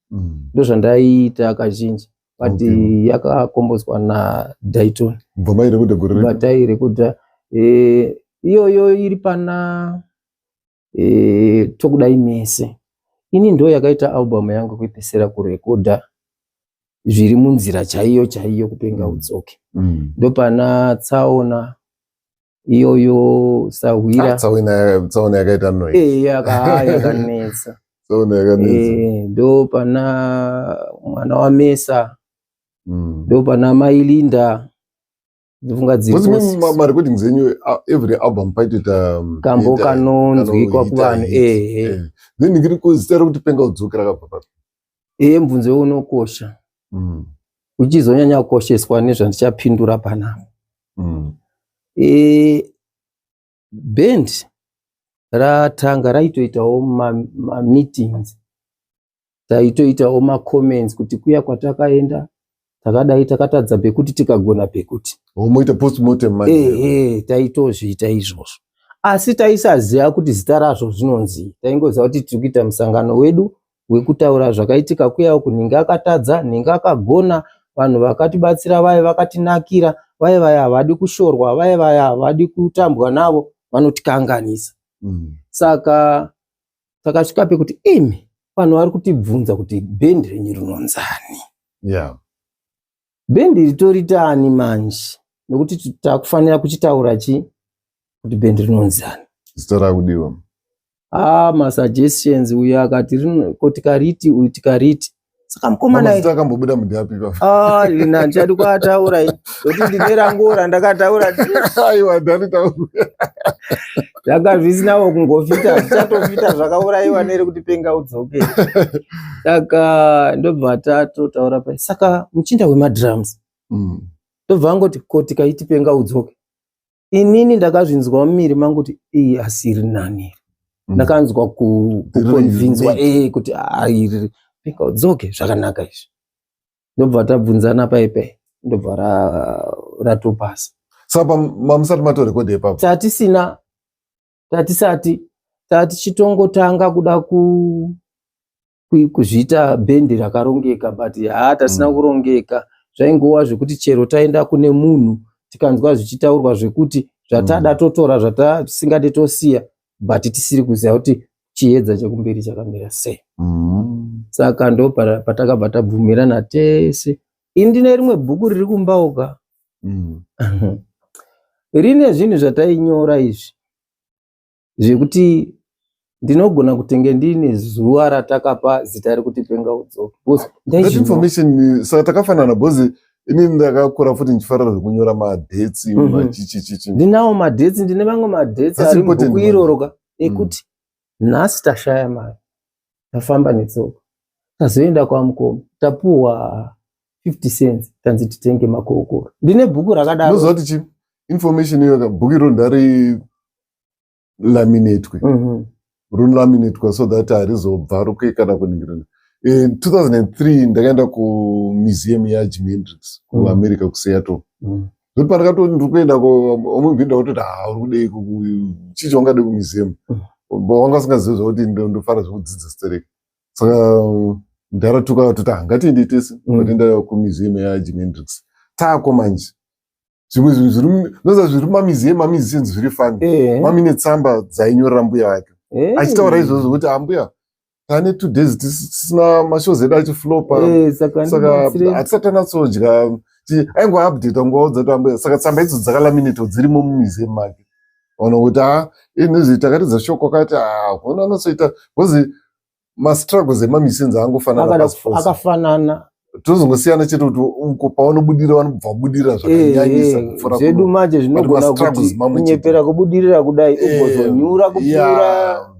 S1: Ndozvandaiita kazhinji, but yakakombozwa naDayton.
S2: Bva mairekodha gore
S1: ripi? Batairekodha iyoyo iri pana Tokudai Mese. Ini ndo yakaita album yangu kuipesera kurekodha zviri munzira chaiyo chaiyo kupenga udzoke. Ndopana Tsaona iyoyo, Sahwira.
S2: Ah, Tsaona yakaita noise.
S1: Yakanetsa.
S2: Tsaona yakanetsa.
S1: Ndo pana Mwana waMesa. Ndo pana Mailinda, ndofunga
S2: Because
S1: dziripo.
S2: Marecordings enyu, every album paitoita
S1: Kambo kanonzwikwa kuvanhu,
S2: hit.
S1: Ehe.
S2: Then ndiri kuzita rekuti Penga Udzoke rakabva papi?
S1: Mubvunzo unokosha, uchizonyanya kukosheswa nezvandichapindura panapa. Band ratanga raitoitawo mameetings, taitoitawo macomments kuti kuya kwatakaenda takadai, takatadza pekuti, tikagona pekuti.
S2: Moita postmortem manje.
S1: Ehe, taitozviita izvozvo, asi taisaziva kuti zita razvo zvinonzi. Taingoziva kuti tiri kuita musangano wedu wekutaura zvakaitika kuya, kunhingi akatadza, nhingi akagona, vanhu vakatibatsira vaya vakatinakira, vaya vaya havadi kushorwa, vaya vaya havadi kutambwa navo, vanotikanganisa. Saka takasvika pekuti imi vanhu vari kutibvunza kuti bhendi renyu rinonzani. Bhendi ritori tani manje, nokuti takufanira kuchitaura chi kuti bhendi rinonzani.
S2: Zita rakudiwa.
S1: Ah, masuggestions, uyu akati ko tikariti, uyu tikariti. Saka mukomana
S2: Mazita akambobuda mundiapi ipapo?
S1: Ah, ina handichadi kuataura ini, nokuti ndine rangu randakataura.
S2: Aiwa, ndani taura.
S1: Zvanga zvisinawo kungofita, zvichatofita, zvakaurayiwa nere kuti Penga Udzoke. Saka ndobva tatotaura pai. Saka muchinda wemadrums ndobva angoti, ko tikaiti Penga Udzoke? Inini ndakazvinzwa mumiri mangu kuti iyi asiri nani. Ndakanzwa kuconvinzwa
S2: Unique.
S1: kuti ah, iri Penga Udzoke zvakanaka izvi. Ndobva tabvunzana paipai, ndobva ratopasa.
S2: Saka mamusati matorekodha ipapo?
S1: Tatisina, tatisati, tatichitongotanga kuda kuzviita bhendi rakarongeka, but haa, tasina kurongeka. Zvaingova zvekuti chero taenda kune munhu, tikanzwa zvichitaurwa zvekuti zvatada totora, zvatisingade tosiya, but tisiri kuziva kuti chiedza chekumberi chakamira sei. Saka ndo patakabva tabvumirana tese. Ini ndine rimwe bhuku riri kumbauka, rine zvinhu zvatainyora izvi zvekuti Ndinogona kutenge ndiine zuva ratakapa zita rekuti Penga Udzoke. Because
S2: That
S1: ndaizvinyora.
S2: information, saka takafanana because inini ndakakura futi ndichifarira zvekunyora madates, machichichichi.
S1: Ndinawo madates, ndine mamwe madates
S2: That's
S1: ari
S2: important,
S1: mubhuku
S2: man.
S1: iroro ka, ekuti nhasi tashaya mari, tafamba netsoka, tazoenda kwamukoma, tapuhwa 50 cents, tanzi titenge makokoro. Ndine bhuku rakadaro.
S2: Unoziva kuti chi information iyo ka, bhuku iro ndari laminatwe, rinolaminatwa so that harizobvaruke kana kuningirana. In 2003 ndakaenda kumuseum yaJimi Hendrix kuAmerica, kuSeattle. Zvoti pandakatoti ndiri kuenda, omubhinda kutoti, "Ha, uri kudei? Chii chaungade kumuseum?" Wanga usingazivi zvakuti ndofara zvekudzidza stereki. Saka ndaratuka toti, "Ha, ngatiende tese." Toenda kumuseum yaJimi Hendrix. Taako manje, zvimwe zvinhu zviri noza zviri mumamuseum mamusicians zviri funny. Mamine tsamba dzainyorera mbuya vake achitaura izvozvo kuti, "Ambuya, tane 2 days tisina mashows edu achiflopa,
S1: Saka
S2: saka
S1: ndibatsirei."
S2: hatisati tanatsodya." Aingoupdata nguva dzati ambuya. Saka tsamba idzo dzakalaminatwa dzirimo mumuseum make. Ona kuti, ha, inozvi takaridza shoko akati, ha, ona anatsoita because mastruggles emamusicians angofanana pasi pose.
S1: Akafanana.
S2: Tozongosiyana chete kuti uko pavanobudira vanobva vabudirira zvakanyanyisa kupfuura
S1: Zvedu
S2: kuno.
S1: manje
S2: But
S1: zvinogona
S2: ma-struggles
S1: kuti
S2: mamwe chete.
S1: kunyepera kubudirira kudai, ugozonyura kupfuura.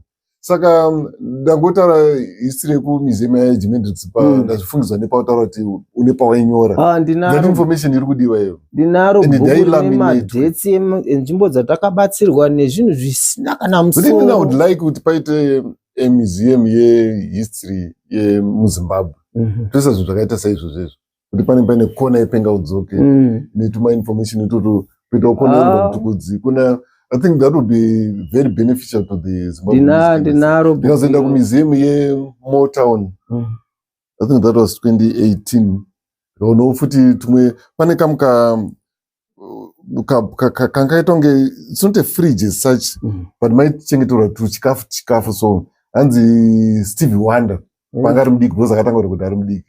S2: Saka ndangotaura history yekumuseum yaJimi Hendrix, ndazvifungidzwa nepautaura kuti une pawainyora.
S1: Ah,
S2: That
S1: ndinaro.
S2: information iri kudiwa iyo.
S1: Ndinaro
S2: And
S1: bhuku rine
S2: ndailaminatwe.
S1: madates enzvimbo dzatakabatsirwa nezvinhu zvisina kana
S2: But inini I would
S1: musoro.
S2: like kuti paite a museum yehistory yemuZimbabwe, toisa zvinhu zvakaita saizvozvo izvo, kuti pane paine kona yePenga Udzoke netuma information itoto, kuitawo kona yeMtukudzi kuna. I think that would be very beneficial to the Zimbabwe music industry.
S1: Ndinaro bhuku
S2: Ndikazoenda
S1: iro.
S2: kumuseum yeMotown, I think that was 2018, ndikaonawo futi tumwe, pane kamu kangaita kunge, it's not a fridge as such, but maichengeterwa tuchikafu chikafu. So hanzi Stevie Wonder panga ari mudiki, because akatanga kuti ari mudiki,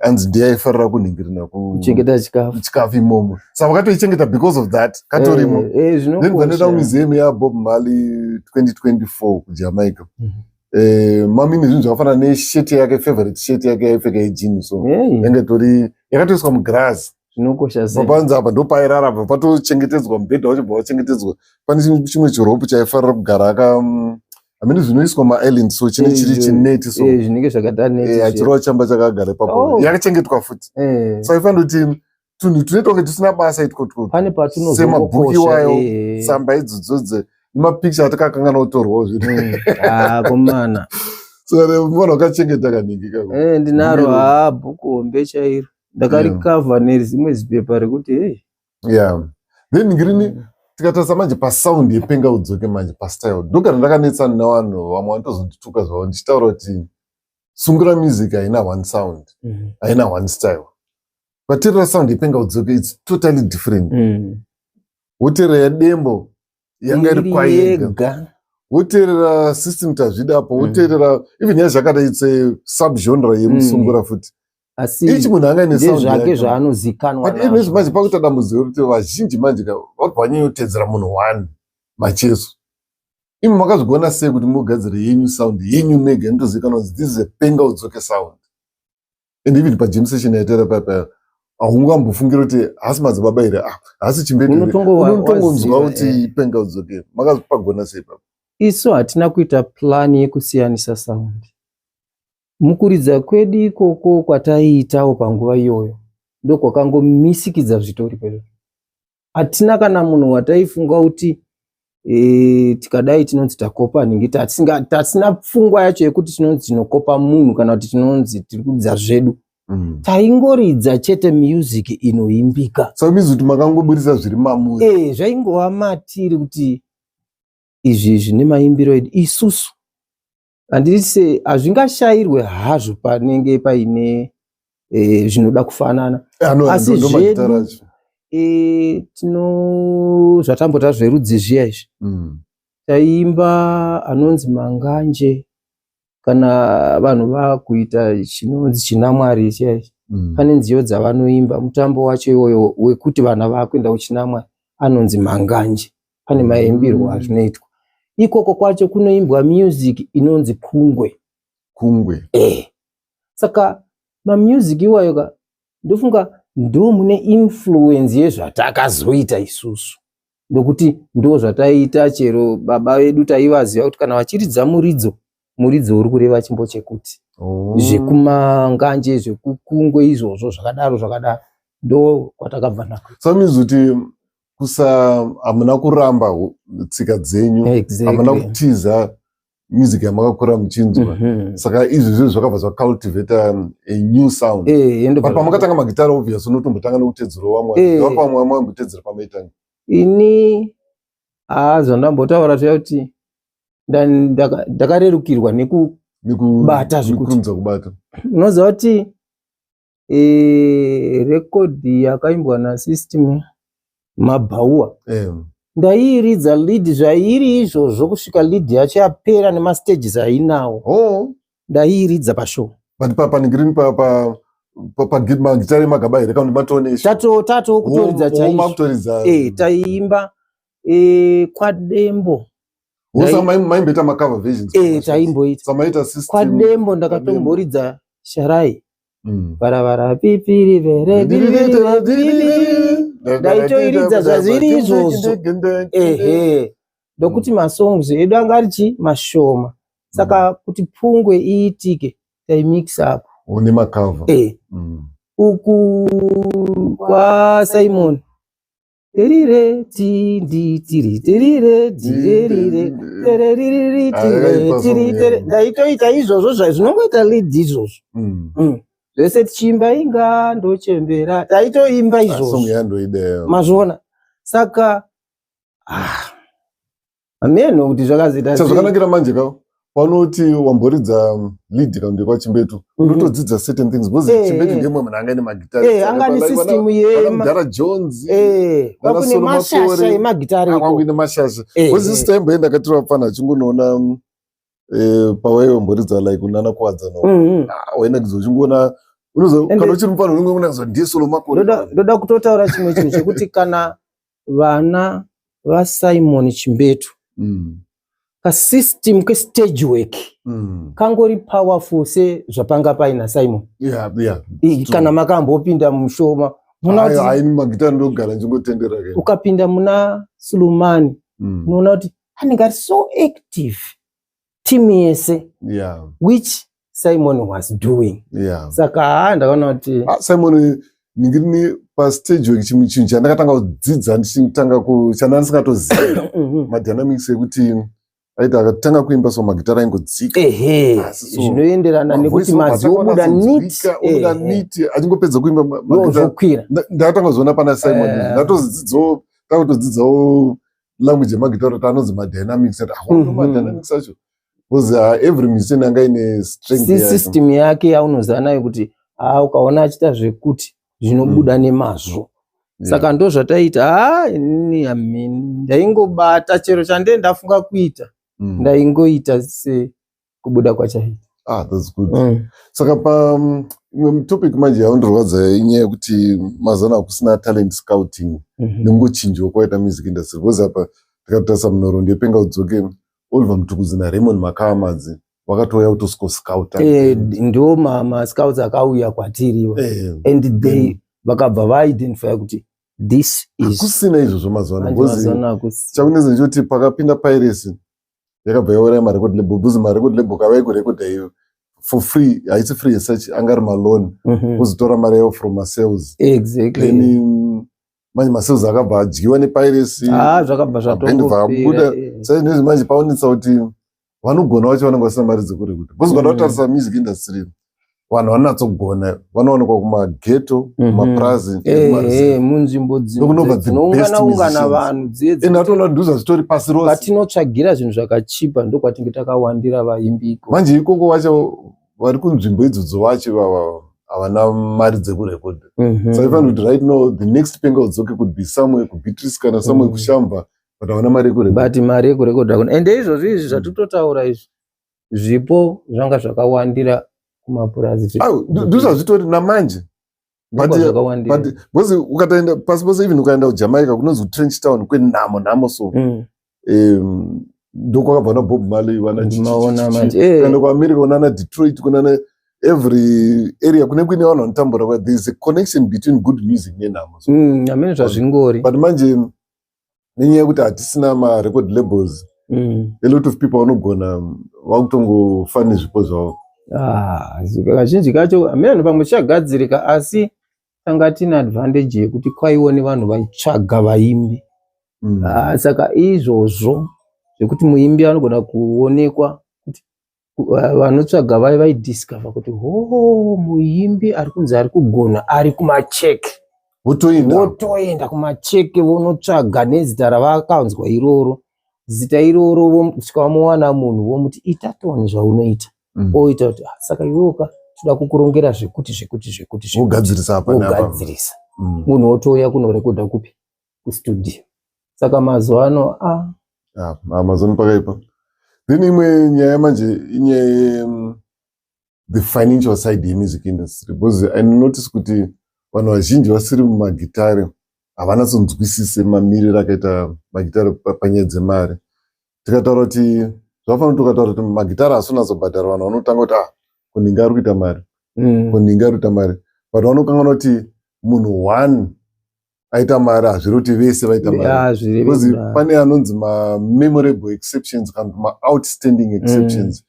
S2: hanzi ndiye aifarira kunhingirina
S1: Kuchengeta chikafu.
S2: Chikafu imomo. Saka vakatoichengeta because of that, katorimo. Then
S1: Zvinokosha.
S2: vanoenda kumuseum yaBob Marley 2024 kuJamaica. Mamine zvinhu zvakafanana neshirt yake, favorite shirt yake yaipfeka yejean, so yange itori yakatoiswa mugirazi.
S1: Zvinokosha sei.
S2: Papanzi apa ndopairara, apa patochengetedzwa, mubhedha wacho bva wachengetedzwa. Pane chimwe chiropu chaifarira kugara aka hamene zvinoiswa maisland, so chine chiri chineti so.
S1: Zvinenge zvakadai neti zviya.
S2: Achirova chamba chakagara ipapo. Yakachengetwa futi. Saka ifanira kuti tunhu tunoita kunge tusina basa itwotwo,
S1: Pane
S2: semabhuku
S1: patinozongokosha.
S2: iwayo, tsamba idzodzodze nemapicture atakakanganwa kutorwawo zvino.
S1: Ah, komana.
S2: Saka vanhu vakachengeta kaningi kako.
S1: Ndinaro.
S2: Bhuku iro.
S1: Ha, bhuku hombe chairo, ndakarikavha nerimwe zipepa rekuti hey.
S2: Yeah, then ngirini tikatarisa manje pasound yePenga Udzoke, manje pastyle, ndogara ndakanetsana nevanhu vamwe vanotozondituka zvavo ndichitaura kuti sungura music haina one sound, haina one style. Ukateerera sound yePenga Udzoke, it's totally different. Woteerera yaDembo, yanga iri
S1: Iri
S2: kwayega.
S1: Yega.
S2: Woteerera System Tazvidapo, woteerera even yaZvakada, it's a subgenre yemusungura futi.
S1: Asi
S2: Ichi munhu anga ine sound
S1: ndezvake
S2: yake.
S1: zvaanozikanwa
S2: But izvezvi
S1: nazvo.
S2: manje pakuita dambudziko rekuti vazhinji manje ka vari vanyanyotedzera munhu one, Macheso. Imi makazvigona sei kuti mugadzire yenyu sound yenyu mega inotozivikanwa kuti this is a Penga Udzoke sound? And even pajam session yaitaira paya, haungambofungira kuti hasi Madzibaba here, ah, hasi Chimbetu here. Unotongonzwa
S1: Waziva,
S2: kuti Penga Udzoke. Makazvipagona sei papa?
S1: Isu hatina kuita plan yekusiyanisa sound. Mukuridza kwedu ikoko kwataiitawo panguva iyoyo ndokwakangomisikidza zvitori pezvo. Hatina kana munhu wataifunga kuti tikadai tinonzi takopa nhingi. Tatisina pfungwa yacho yekuti tinonzi tinokopa munhu kana kuti tinonzi tiri kuridza zvedu. Taingoridza chete music inoimbika.
S2: Saka mizi kuti makangoburisa zviri mamuri.
S1: Zvaingova matiri kuti izvi zvine maimbiro edu isusu. Handiti se hazvingashayirwe hazvo panenge paine zvinoda kufanana,
S2: Ano,
S1: asi
S2: ndo magitara
S1: zvedu
S2: acho.
S1: Tino zvatambota zverudzi zviya izvi. Taimba anonzi manganje kana vanhu vakuita chinonzi chinamwari chiya ichi. Pane nziyo dzavanoimba, mutambo wacho iwoyo wekuti vana vakuenda kuchinamwari anonzi manganje. Pane maimbirwo azvinoitwa. Ikoko kwacho kunoimbwa music inonzi pungwe.
S2: Kungwe.
S1: Saka mamusic iwayo ka, ndofunga ndo mune influence yezvatakazoita isusu, ndokuti ndo zvataiita. Chero baba vedu taivaziva kuti kana vachiridza muridzo, muridzo uri kureva chimbo chekuti zvekumanganje, zvekukungwe, izvozvo zvakadaro zvakadaro, ndo kwatakabva nako.
S2: So means kuti kusa hamuna kuramba tsika dzenyu, hamuna kutiza music yamakakura muchinzwa. Saka izvi zvakabva zvacultivata a new sound.
S1: Endobva
S2: But pamakatanga magitara, obvious unotombotanga nekutedzerawo vamwe. Vapamwe vamwe vambotedzera pamaitanga?
S1: Ini haa, zvandambotaura zviya kuti ndakarerukirwa nekubata zvekuti
S2: Nekurumidza kubata.
S1: Unoziva kuti rekodhi yakaimbwa naSystem Mabhaua, ndaiiridza lead zvairi izvozvo kusvika lead yacho yapera nemastages ainawo. Ndaiiridza pashow.
S2: But pangirini pamagitara emagaba here kana kuti matone?
S1: Tato kutoridza chaizvo.
S2: Makutoridza.
S1: Taiimba kwaDembo.
S2: Usa maimboita macover versions?
S1: Taimboita.
S2: Samaita System.
S1: KwaDembo ndakatomboridza Sharai varavara pipiri vere, ndaitoiridza zvazviri izvozvo. Ehe, ndokuti masongs edu anga ari chi mashoma, saka kuti pungwe iitike taimix up.
S2: Une macover.
S1: Uku kwaSimon, terire tindi tiri terire tirerire tereriri tire tiri tere, ndaitoita izvozvo zvinongoita lead izvozvo. Zvese tichiimba inga ndochembera, taitoimba izvozvo.
S2: Song yandoideyo.
S1: Mazviona? Saka ah, hameno kuti zvakazoita sei.
S2: Zvakanakira manje ka, panoti wamboridza lead kana ndekwaChimbetu, unotodzidza certain things because Chimbetu ndiye mumwe munhu anga ine magitari.
S1: Anga ane system
S2: Mudhara Jones.
S1: Kwakune
S2: Solo
S1: mashasha
S2: Makore.
S1: emagitari.
S2: Kwangu ine mashasha because this time mboenda katora pfana achingonoona pawaiwamboridza like unana Kuwadzana. Wainakidza uchingoona kana uchiri mufana unenge unakidza ndiye Solo Makore.
S1: Ndoda kutotaura chimwe chinhu chekuti kana vana vaSimon Chimbetu, kasystem kestage work kangori powerful sezvapanga paina Simon. Kana makambopinda mushoma muona
S2: Ayo,
S1: kuti
S2: aini magitari ndogara ndingotendera ke.
S1: Ukapinda muna Sulumani, unoona kuti anenge ari so active, timu yese, which Simon was doing. Saka haa, ndakaona kuti
S2: Ah, Simon ningirini pastage work, chimwe chinhu chandakatanga kudzidza ndichitanga chandanga ndisingatoziva, madynamics ekuti aiti akatanga kuimba so magitara aingodzika.
S1: Ehe,
S2: Asi so,
S1: zvinoenderana nekuti
S2: mavoice
S1: mazwi
S2: obva
S1: obuda neat.
S2: atanga obuda neat, achingopedza kuimba magitara.
S1: Zvokwira.
S2: Ndakatanga kuzoona pana Simon. Ndatozodzidzawo, takutodzidzawo language yemagitara kuti anonzi madynamics ati aho madynamics acho, because every musician anga ine strength yake.
S1: System yake yaunoziva nayo kuti haa, ukaona achiita zvekuti zvinobuda nemazvo. Saka ndo zvataita. Haa, inini amen, ndaingobata chero chandee ndafunga kuita, ndaingoita sekubuda kwachaita.
S2: Ah, that's good. Saka pa imwe topic manje yaundirwadza inyaya yekuti mazana hakusina talent scouting nekungochinjwa kwaita music industry, because apa tikatarisa munhoroondo yePenga Udzoke, Oliver Mtukudzi naRaymond Makahamadzi vakatouya kutoscouta.
S1: Ndo mascouts akauya kwatiriwa and they vakabva vaidentify kuti this is
S2: Hakusina izvozvo mazuva ano.
S1: Manje
S2: Because
S1: mazuva ano hakusi.
S2: chakunetsa ndechekuti pakapinda piracy, yakabva yauraya marecord label, because marecord label kavai kurekodha iyo for free, haisi free as such, anga ari maloan, wozotora mari yawo from masales. Then manje masales akabva adyiwa nepiracy.
S1: Ah, zvakabva
S2: Mabhendi
S1: zvatongopera.
S2: akabuda. Saka izvozvi manje paonetsa kuti vanogona vacho vanenge vasina mari dzekurekodha, because kana kutarisa music industry, vanhu vanonatsogona vanowanikwa kumageto, kumapurazi, nekumareserve.
S1: Munzvimbo
S2: Ndokunobva the best
S1: dzinoungana ungana
S2: musicians.
S1: vanhu dziye
S2: And atoona kuti ndozvazvitori pasi rose.
S1: Patinotsvagira zvinhu zvakachipa, ndokwatinge takawandira vaimbiko.
S2: Manje ikoko vacho vari kunzvimbo idzodzo vacho ivava havana mari dzekurekodha. So I find kuti right now the next Penga Udzoke could be somewhere kuBeatrice kana somewhere kuShamva, but havana mari yekurekodha.
S1: But mari yekurekodha kuna, ende izvozvi izvi zvatitotaura izvi, zvipo zvanga zvakawandira kumapurazi.
S2: Ndozvazvitori namanje. But,
S1: Ndokwa zvakawandira.
S2: But because ukataenda pasi pose, even ukaenda kuJamaica kunonzi Trench Town, kwenhamo nhamo so. Ndokwakabva na Bob Marley, vana
S1: Maona manje, eh.
S2: Kana kuAmerica kunana Detroit, kunana every area kune kuine vanhu vanotambura kwa, there is a connection between good music nenhamo. So,
S1: Hamene zvazvingori.
S2: But manje nenyaya yekuti hatisina marecord labels, a lot of people vanogona vakutongofa nezvipo zvavo.
S1: Ah, kazhinji kacho hamene pamwe chichagadzirika, asi tanga tine advantage yekuti kwaiwo nevanhu vaitsvaga vaimbi. Ah, saka izvozvo zvekuti muimbi anogona kuonekwa kuti vanotsvaga vai vaidiscover kuti ho, muimbi ari kunzi ari kugona ari kuMacheke.
S2: Votoenda.
S1: Votoenda kuMacheke, vonotsvaga nezita ravakanzwa iroro, zita iroro, vosvika vamuwana munhu, vomuti ita toni zvaunoita. Oita kuti, "Ah, saka iwewoka toda kukurongera zvekuti zvekuti zvekuti zvekuti."
S2: Vogadzirisa apa neapa.
S1: Vogadzirisa. Munhu otouya kunorekodha kupi? Kustudio. Saka mazuva ano a
S2: Ah, Amazon pakaipa. Then imwe nyaya manje inyaya the financial side yemusic industry, because I notice kuti vanhu vazhinji vasiri mumagitare havanatsonzwisise mamiriro akaita magitare panyaya dzemari. Tikataura kuti zvafanira, tukataura kuti magitare haasonatsobhadhara, vanhu vanotanga kuti, "Ah, kuninga ari kuita mari, kuninga ari kuita mari," but vanokanganwa kuti munhu one aita mari hazviri kuti vese vaita mari.
S1: Hazvirevi
S2: Because
S1: kudaro.
S2: pane anonzi mamemorable exceptions kana kuti maoutstanding exceptions.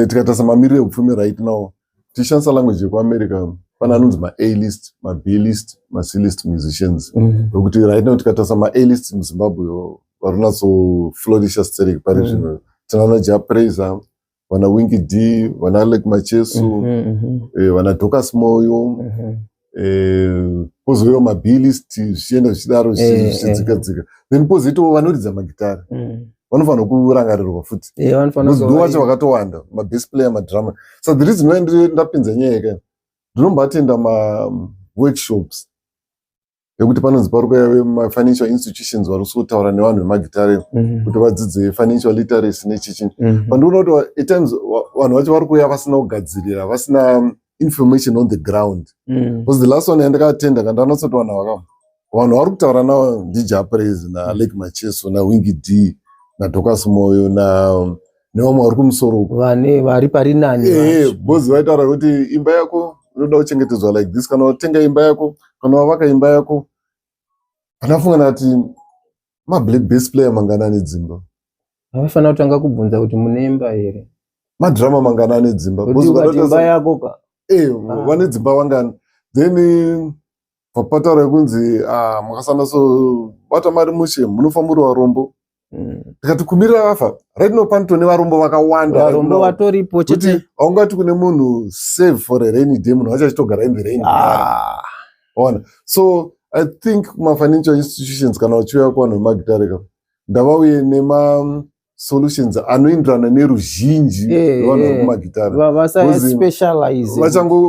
S2: Tikatarisa mamiriro eupfumi right now, tichishandisa language yekuAmerica, pane anonzi ma-A list, ma-B list, ma-C list musicians, nokuti right now tikatarisa ma-A list muZimbabwe vari kunyatsoflourisha sterek pari zvino, tinana Jah Prayzah, vana Winky D, vana Alick Macheso, vana Dorcas Moyo, pozouyawo ma-B list, zvichienda zvichidaro, zvichidzika dzika. Then pozoitawo vanoridza magitare, vanofanira kurangarirwa futi.
S1: Vanofanira
S2: Because
S1: kuva
S2: ndo vacho vakatowanda, mabass player, madrummer. So the reason why ndapinza nyaya yeka, ndinomboatenda maworkshops ekuti panonzi pari kuuya vemafinancial institutions vari kusotaura nevanhu vemagitare kuti vadzidze financial literacy nechichi. Pandiona kuti at times vanhu vacho vari kuuya vasina kugadzirira, vasina information on the ground, because the last one yandakatenda kandanotsoti vanhu vaka vanhu vari kutaura navo ndiJah Prayzah naAlick Macheso naWinky D naDorcas Moyo na nevamwe vari kumusoro uko.
S1: Vane vari pari nani
S2: Ehe.
S1: vacho.
S2: Because vaitaura kuti imba yako inoda kuchengetedzwa like this, kana watenga imba yako, kana wavaka imba yako. Pandafunga ndati mablack bass player mangana ane dzimba?
S1: Vanofanira kutanga kubvunza kuti mune imba here?
S2: Madrummer mangana ane dzimba?
S1: Kuti
S2: Because
S1: ukati imba yako ka.
S2: Eh, vane dzimba vangani? Then papataura yekunzi, ah, makasana so bata mari mushe, munofa muri varombo. Tikati kumirira vafa, right now panotone varombo vakawanda right
S1: Varombo
S2: now.
S1: vatoripo
S2: Kuti
S1: chete.
S2: haungati kune munhu save for a rainy day, munhu wacho achitogara in the rain. Ona, so I think mafinancial institutions kana vachiuya kuvanhu vemagitare ka, ndavauye nemasolutions anoenderana neruzhinji rwevanhu vari kumagitare.
S1: Vasaspecialize.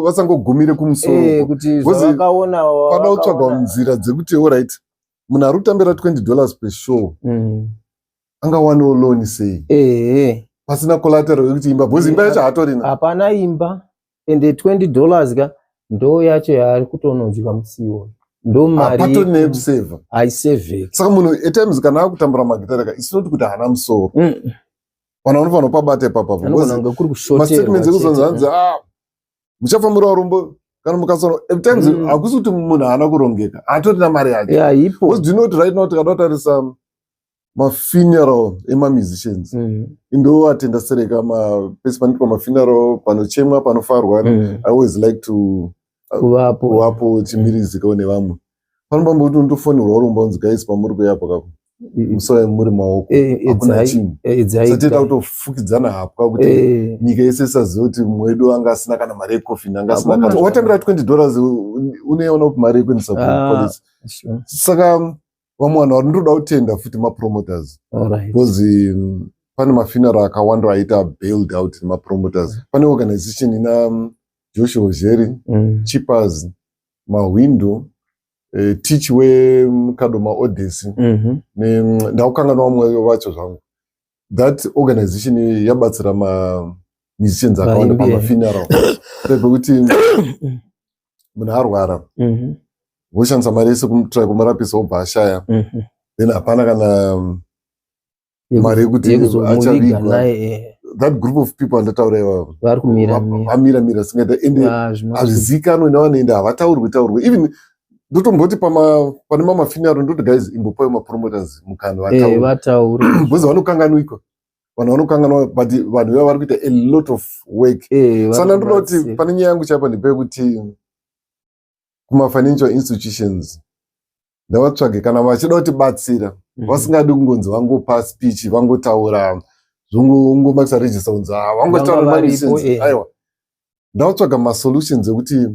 S2: Vasangogumire kumusoro uko.
S1: Kuti
S2: Because
S1: zvavakaona
S2: pada kutsvaga
S1: vakaona.
S2: nzira dzekuti alright, munhu ari kutambira $20 per show angawanewo loan sei pasina collateral yekuti imba, because imba yacho haatorina.
S1: Hapana imba, ende $20 ka ndo yacho yaari kutonodya musi iwoyo, ndo mari.
S2: Hapatorina yekusevha.
S1: Haisevheki.
S2: Saka munhu at times kana akutambura magitare ka, it's not kuti haana musoro. Vanhu vanofanira kupabata ipapapo.
S1: Anogona kunge kuri kushoterwa
S2: Mastatements ekuzonzi
S1: chete.
S2: hanzi, ah, muchafa muri varombo kana mukasana. At times hakusi kuti munhu haana kurongeka, haatorina mari yacho.
S1: Yeah, ipo.
S2: Because do you know kuti right now tikada kutarisa mafuneral emamusicians, indoatenda sereka pese panoitwa mafuneral, panochemwa, panofarwa, I always like to
S1: Kuvapo.
S2: Kuvapo chimirizikawo nevamwe. Panopamba kuti undofonirwa uromba unzi, "Guys, pamuri kuya pakapo musauya muri maoko, hakuna chinhu."
S1: Edzai.
S2: Satiita kutofukidzana hapwa kuti nyika yese isazive kuti mwedu anga asina kana mari yecoffin, anga asina
S1: Hakuna.
S2: kana watambira $20, unoiona kuti mari yekuendesa kupolice. Saka vamwe vanhu vari ndoda kutenda futi mapromoters, because pane mafuneral akawanda aita bailed out nemapromoters. Pane organization ina Joshua Zheri, Chippers Mahwindo, Teach weKadoma Odyssey, ndakukanganwa vamwe vacho zvangu. That organization iyoyo yabatsira mamusicians akawanda
S1: Vaimbi, eh.
S2: pamafuneral, pekuti munhu arwara, voshandisa mari yese kumutry kumurapisa, wobva ashaya. Then hapana kana Mari yekuti
S1: yekuzomuviga
S2: achavigwa.
S1: naye eh,
S2: That group of people andataura ivavo
S1: vari kumira mira.
S2: vamira mira singaita, ende
S1: Ah,
S2: hazvizikanwe nevanoenda, havataurwi taurwi. Even ndotomboti pane mamafuneral ndoti, "Guys, imbopai mapromoters mukana vataure,"
S1: Vataure.
S2: because vanokanganwikwa, vanhu vanokanganwa, but vanhu ivava vari kuita a lot of work.
S1: Vari
S2: Saka ndoda kuti
S1: kubatsira.
S2: pane nyaya yangu chapa ndepekuti kumafinancial institutions ndavatsvage kana vachida kutibatsira, vasingadi kungonzi vangopa speech, vangotaura, zvongomakisa register kunzi, "Ah, vangotaura."
S1: Vanga varipo,
S2: Nonsense. Aiwa, ndavatsvaga masolutions ekuti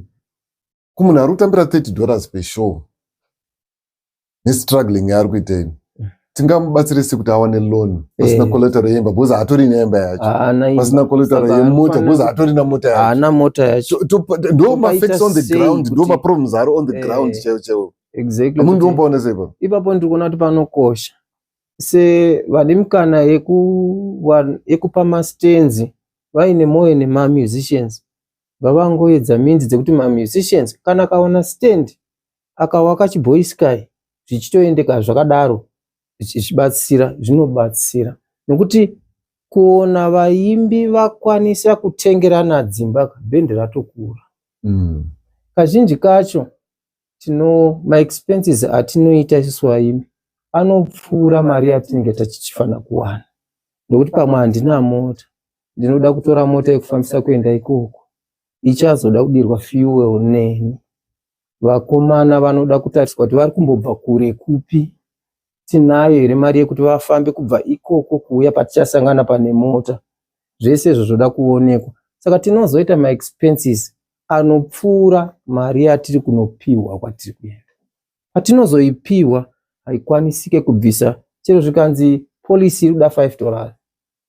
S2: kumunhu ari kutambira $30 per show nestruggling yaari kuita ini, tingamubatsire sei kuti awane loan pasina collateral yemba, because haatorina imba yacho,
S1: Haana imba.
S2: pasina collateral
S1: Saka
S2: yemota, because haatorina mota yacho.
S1: Haana mota yacho.
S2: Ndo
S1: Topaita
S2: mafacts on the
S1: sei
S2: ground, ndo maproblems ari on the ground chaiwo chaiwo. Amundi omboona sei pa
S1: Ipapo ndiri kuona kuti panokosha se vane mikana yekupa mastands, vaine mwoyo nemamusicians, ngavangoedza means dzekuti mamusicians kana akawana stand, akawaka chiboysky, zvichitoendeka zvakadaro, zvichibatsira, zvinobatsira, nokuti kuona vaimbi vakwanisa kutengerana dzimba, bhendi ratokura. Kazhinji kacho tino maexpenses atinoita isusu vaimbi anopfuura mari yatinenge tachichifanira kuwana, nokuti pamwe handina mota, ndinoda kutora mota yekufambisa kuenda ikoko, ichazoda kudirwa fuel neni. Vakomana vanoda kutariswa kuti vari kumbobva kure kupi, tinayo here mari yekuti vafambe kubva ikoko kuuya patichasangana pane mota? Zvese izvo zvoda kuonekwa. Saka tinozoita maexpenses anopfuura mari yatiri kunopiwa kwatiri kuenda. Patinozoipiwa haikwanisike kubvisa chero zvikanzi policy iri kuda $5,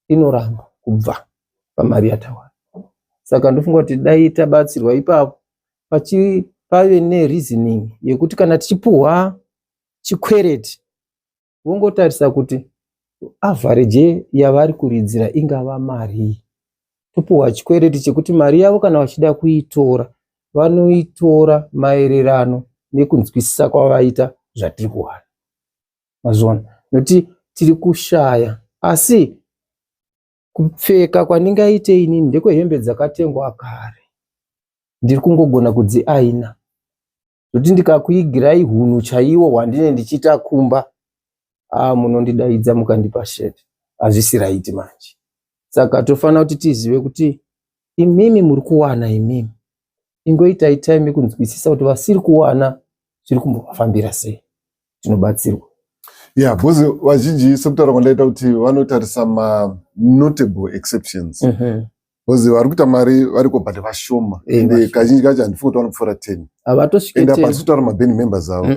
S1: inoramba kubva pamari yatawana. Saka ndofunga kuti dai tabatsirwa ipapo, pave nereasoning yekuti kana tichipuhwa chikwereti, vongotarisa kuti average yavari kuridzira ingava marii, topuhwa chikwereti chekuti mari yavo kana vachida kuitora, vanoitora maererano nekunzwisisa kwavaita zvatiri kuwana. Mazviona, nokuti tiri kushaya, asi kupfeka kwandingaite inini ndekwehembe dzakatengwa kare, ndiri kungogona kudziaina, nokuti ndikakuigirai hunhu chaiwo hwandine ndichiita kumba, ah, munondidaidza mukandipa sheti, hazvisi right manje. Saka tofanira kuti tizive kuti imimi muri kuwana, imimi ingoitai time yekunzwisisa kuti vasiri kuwana zviri kumbovafambira sei, tinobatsirwa.
S2: Yeah, because vazhinji, sekutaura kwandaita, kuti vanotarisa manotable exceptions, because vari kuita mari variko, but vashoma. Ende kazhinji kacho handifungi kuti vanopfuura 10.
S1: Havatosvike
S2: Ende
S1: 10.
S2: hapasi kutaura maband members avo.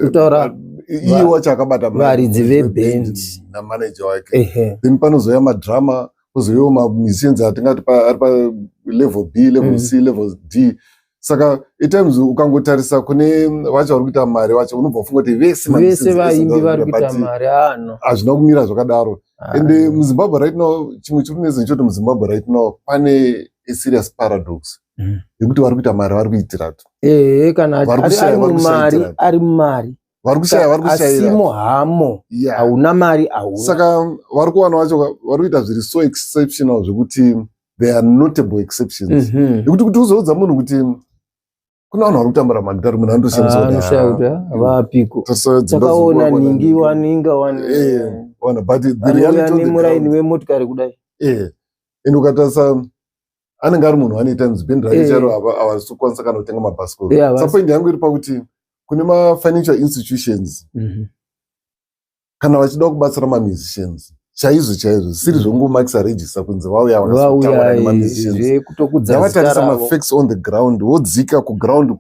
S1: Kutaura
S2: Iye wacho akabata mari,
S1: varidzi veband.
S2: Namanager wake. Then panozouya madrama, pozouyawo mamusicians atingati ari palevel B, level C, level D. Saka at times ukangotarisa kune vacho vari kuita mari vacho, unobva wafunga kuti vese
S1: Vese
S2: mamusicians
S1: vaimbi
S2: vari
S1: vari
S2: kuita,
S1: kuita
S2: but
S1: mari ano.
S2: Hazvina kumira zvakadaro. Ende muZimbabwe right now, chimwe chiri kunetsa ndechekuti muZimbabwe right now pane a serious paradox yekuti vari kuita mari vari kuitira tu
S1: Ehe, kana
S2: Vari
S1: ari
S2: kushaya,
S1: ari
S2: vari
S1: mumari,
S2: kushaitira.
S1: ari mumari.
S2: Vari kushaya, vari kushayira.
S1: Asimo hamo. Hauna mari, hauna.
S2: Saka vari kuwana vacho vari kuita zviri so exceptional zvekuti they are notable exceptions, yekuti kuti uzoudza munhu kuti kuna vanhu vari kutambura magitari, munhu
S1: Ah, anoshaya kuti, ah, vapiko, takaona ningi waninga wani
S2: wana, but the
S1: anouya
S2: reality on the
S1: nemuraini
S2: ground
S1: wemotikari kudai.
S2: Ende ukatarisa anenge ari munhu ane times band rake charo havasi kukwanisa kana kutenga mabhasikoro.
S1: Havasi.
S2: Sa point yangu iri pakuti kune mafinancial institutions, kana vachida kubatsira mamusicians chaizvo chaizvo, zvisiri zvokungomakisa register kunzi vauya
S1: vauya
S2: vakazotaura nemamusicians,
S1: zvekutokudza zita
S2: ngavatarisa
S1: ravo.
S2: Mafacts on the ground, wodzika kuground,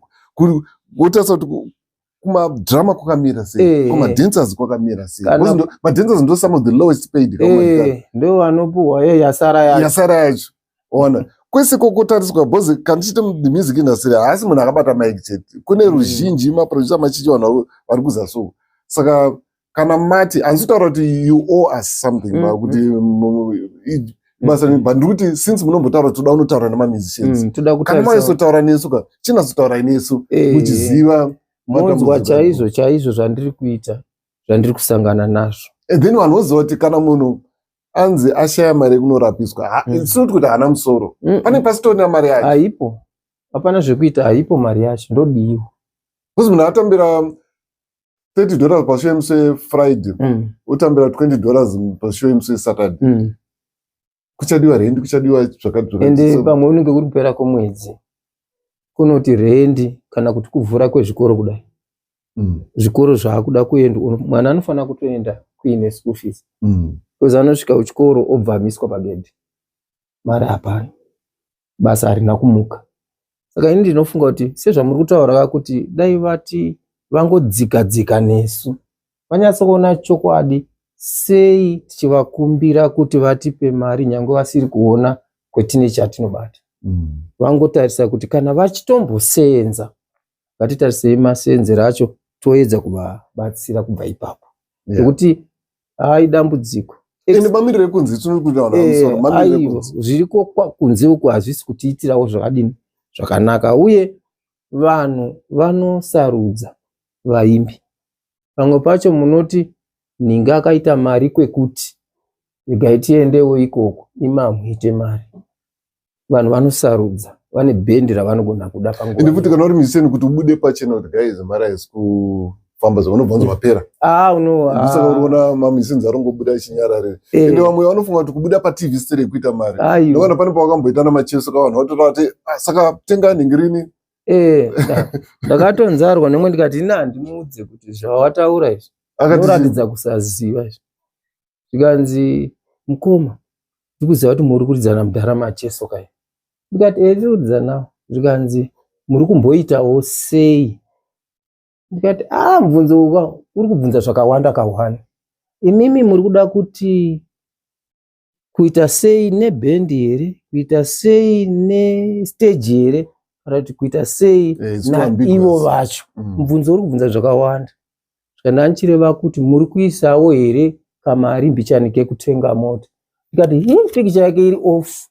S2: wotarisa kuti kumadrama kwakamira sei, kumadancers kwakamira sei. Because madancers ndo some of the lowest paid kakumadhara.
S1: Ndo vanopuhwa yasara yacho.
S2: Yasara yacho, ona kwese kokotariswa, because kana tichiita the music industry, haasi munhu akabata mic chete, kune ruzhinji, maproducer machichi, vanhu vari kuzasi uko. Saka kana mati, handisi kutaura kuti you owe us something, kuti basa, but ndiri kuti since munombotaura kuti toda unotaura nemamusicians,
S1: Toda
S2: kana
S1: kutarisa
S2: maizotaura nesu ka, chinatsotaura nesu muchiziva
S1: monzwa
S2: matambudziko
S1: chaizvo chaizvo zvandiri kuita, zvandiri kusangana nazvo.
S2: And then vanhu voziva kuti kana munhu anzi ashaya mari yekunorapiswa, it's not kuti haana musoro, pane pasitorina mari yacho.
S1: Haipo, hapana zvekuita, haipo mari yacho, ndodiwa.
S2: Because munhu atambira $30 pashow yemusi weFriday, otambira $20 pashow yemusi weSaturday, kuchadiwa rendi, kuchadiwa zvakati zvakati.
S1: Ende pamwe unenge kuri kupera kwemwedzi, kunoti rendi kana kuti kuvhura kwezvikoro kudai, zvikoro zvaakuda kuendwa, mwana anofanira kutoenda kuine school fees, because anosvika kuchikoro obva amiswa pagedhi, mari hapana, basa harina kumuka. Saka ini ndinofunga kuti sezvamuri kutaura kuti dai vati vangodzika dzika nesu, vanyatsoona chokwadi sei tichivakumbira kuti vatipe mari nyange vasiri kuona kwetine chatinobata. Vangotarisa kuti kana vachitombosenza, ngatitarisei masenzero acho, toedza kuvabatsira kubva ipapo, nekuti hai, dambudziko.
S2: Ende mamiriro ekunze, tinokuti vanhu vamusoro, mamiriro
S1: Aiwa,
S2: ekunze.
S1: Zviriko kunze uku hazvisi kutiitirawo zvakadini, zvakanaka. Uye vanhu vanosarudza vaimbi. Pamwe pacho munoti nhingi akaita mari kwekuti regai tiendewo ikoko, imamuite mari. Vanhu vanosarudza, vane bhendi ravanogona kuda panguva.
S2: Ende futi kana uri musician, kuti ubude pachena kuti guys, mari haisi kufamba, zvaunobvanza wapera.
S1: Ah, uno
S2: Ndosaka uri kuona mamusicians arongobuda achinyararira. Ende vamwe vanofunga kuti kubuda paTV stere kuita mari.
S1: Aiwa.
S2: Ndokana pane pawakamboita namacheso ka, vanhu vatora vati, "Ah, saka tenga nhingirini."
S1: Ndakatonzarwa nemwe, ndikati ina handimuudze kuti zvawataura izvi
S2: Akati
S1: zvinoratidza kusaziva izvi. Zvikanzi, "Mukoma, ndikuziva kuti muri kuridzana mudhara Macheso kai." Ndikati, "E, tiri kuridza nawo." Zvikanzi, "Muri kumboitawo sei?" Ndikati, "A, mubvunzo uyu uri kubvunza zvakawanda kawanda. Imimi muri kuda kuti kuita sei nebhendi here, kuita sei nestage here, kana kuti kuita sei
S2: It's too
S1: naivo
S2: ambiguous.
S1: vacho? Mubvunzo uri kubvunza zvakawanda." Kana ndichireva kuti muri kuisawo here kamari mbichani kekutenga mota. Ndikati, "Hi, picture yake iri off.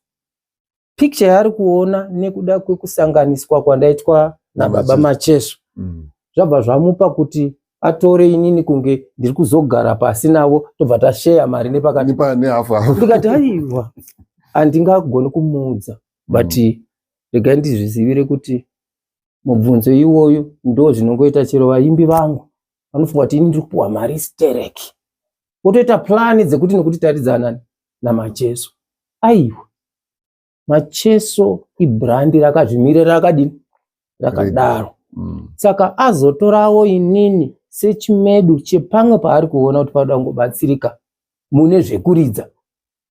S1: Picture yaari kuona nekuda kwekusanganiswa kwandaitwa nababa Macheso, zvabva zvamupa kuti atore inini kunge ndiri kuzogara pasi navo, tobva tasheya mari nepakati."
S2: Nehafu hafu.
S1: Ndikati, "Aiwa, handingagoni kumuudza, but regai ndizvizivire kuti mubvunzo iwoyo ndo zvinongoita chero vaimbi vangu. Vanofunga kuti ini ndiri kupiwa mari stereki, votoita plani dzekuti nekuti taridzana naMacheso. Aiwa, Macheso ibrand rakazvimirira, rakadini, rakadaro. Saka azotorawo inini sechimedu chepamwe paari kuona kuti panoda kungobatsirika mune zvekuridza,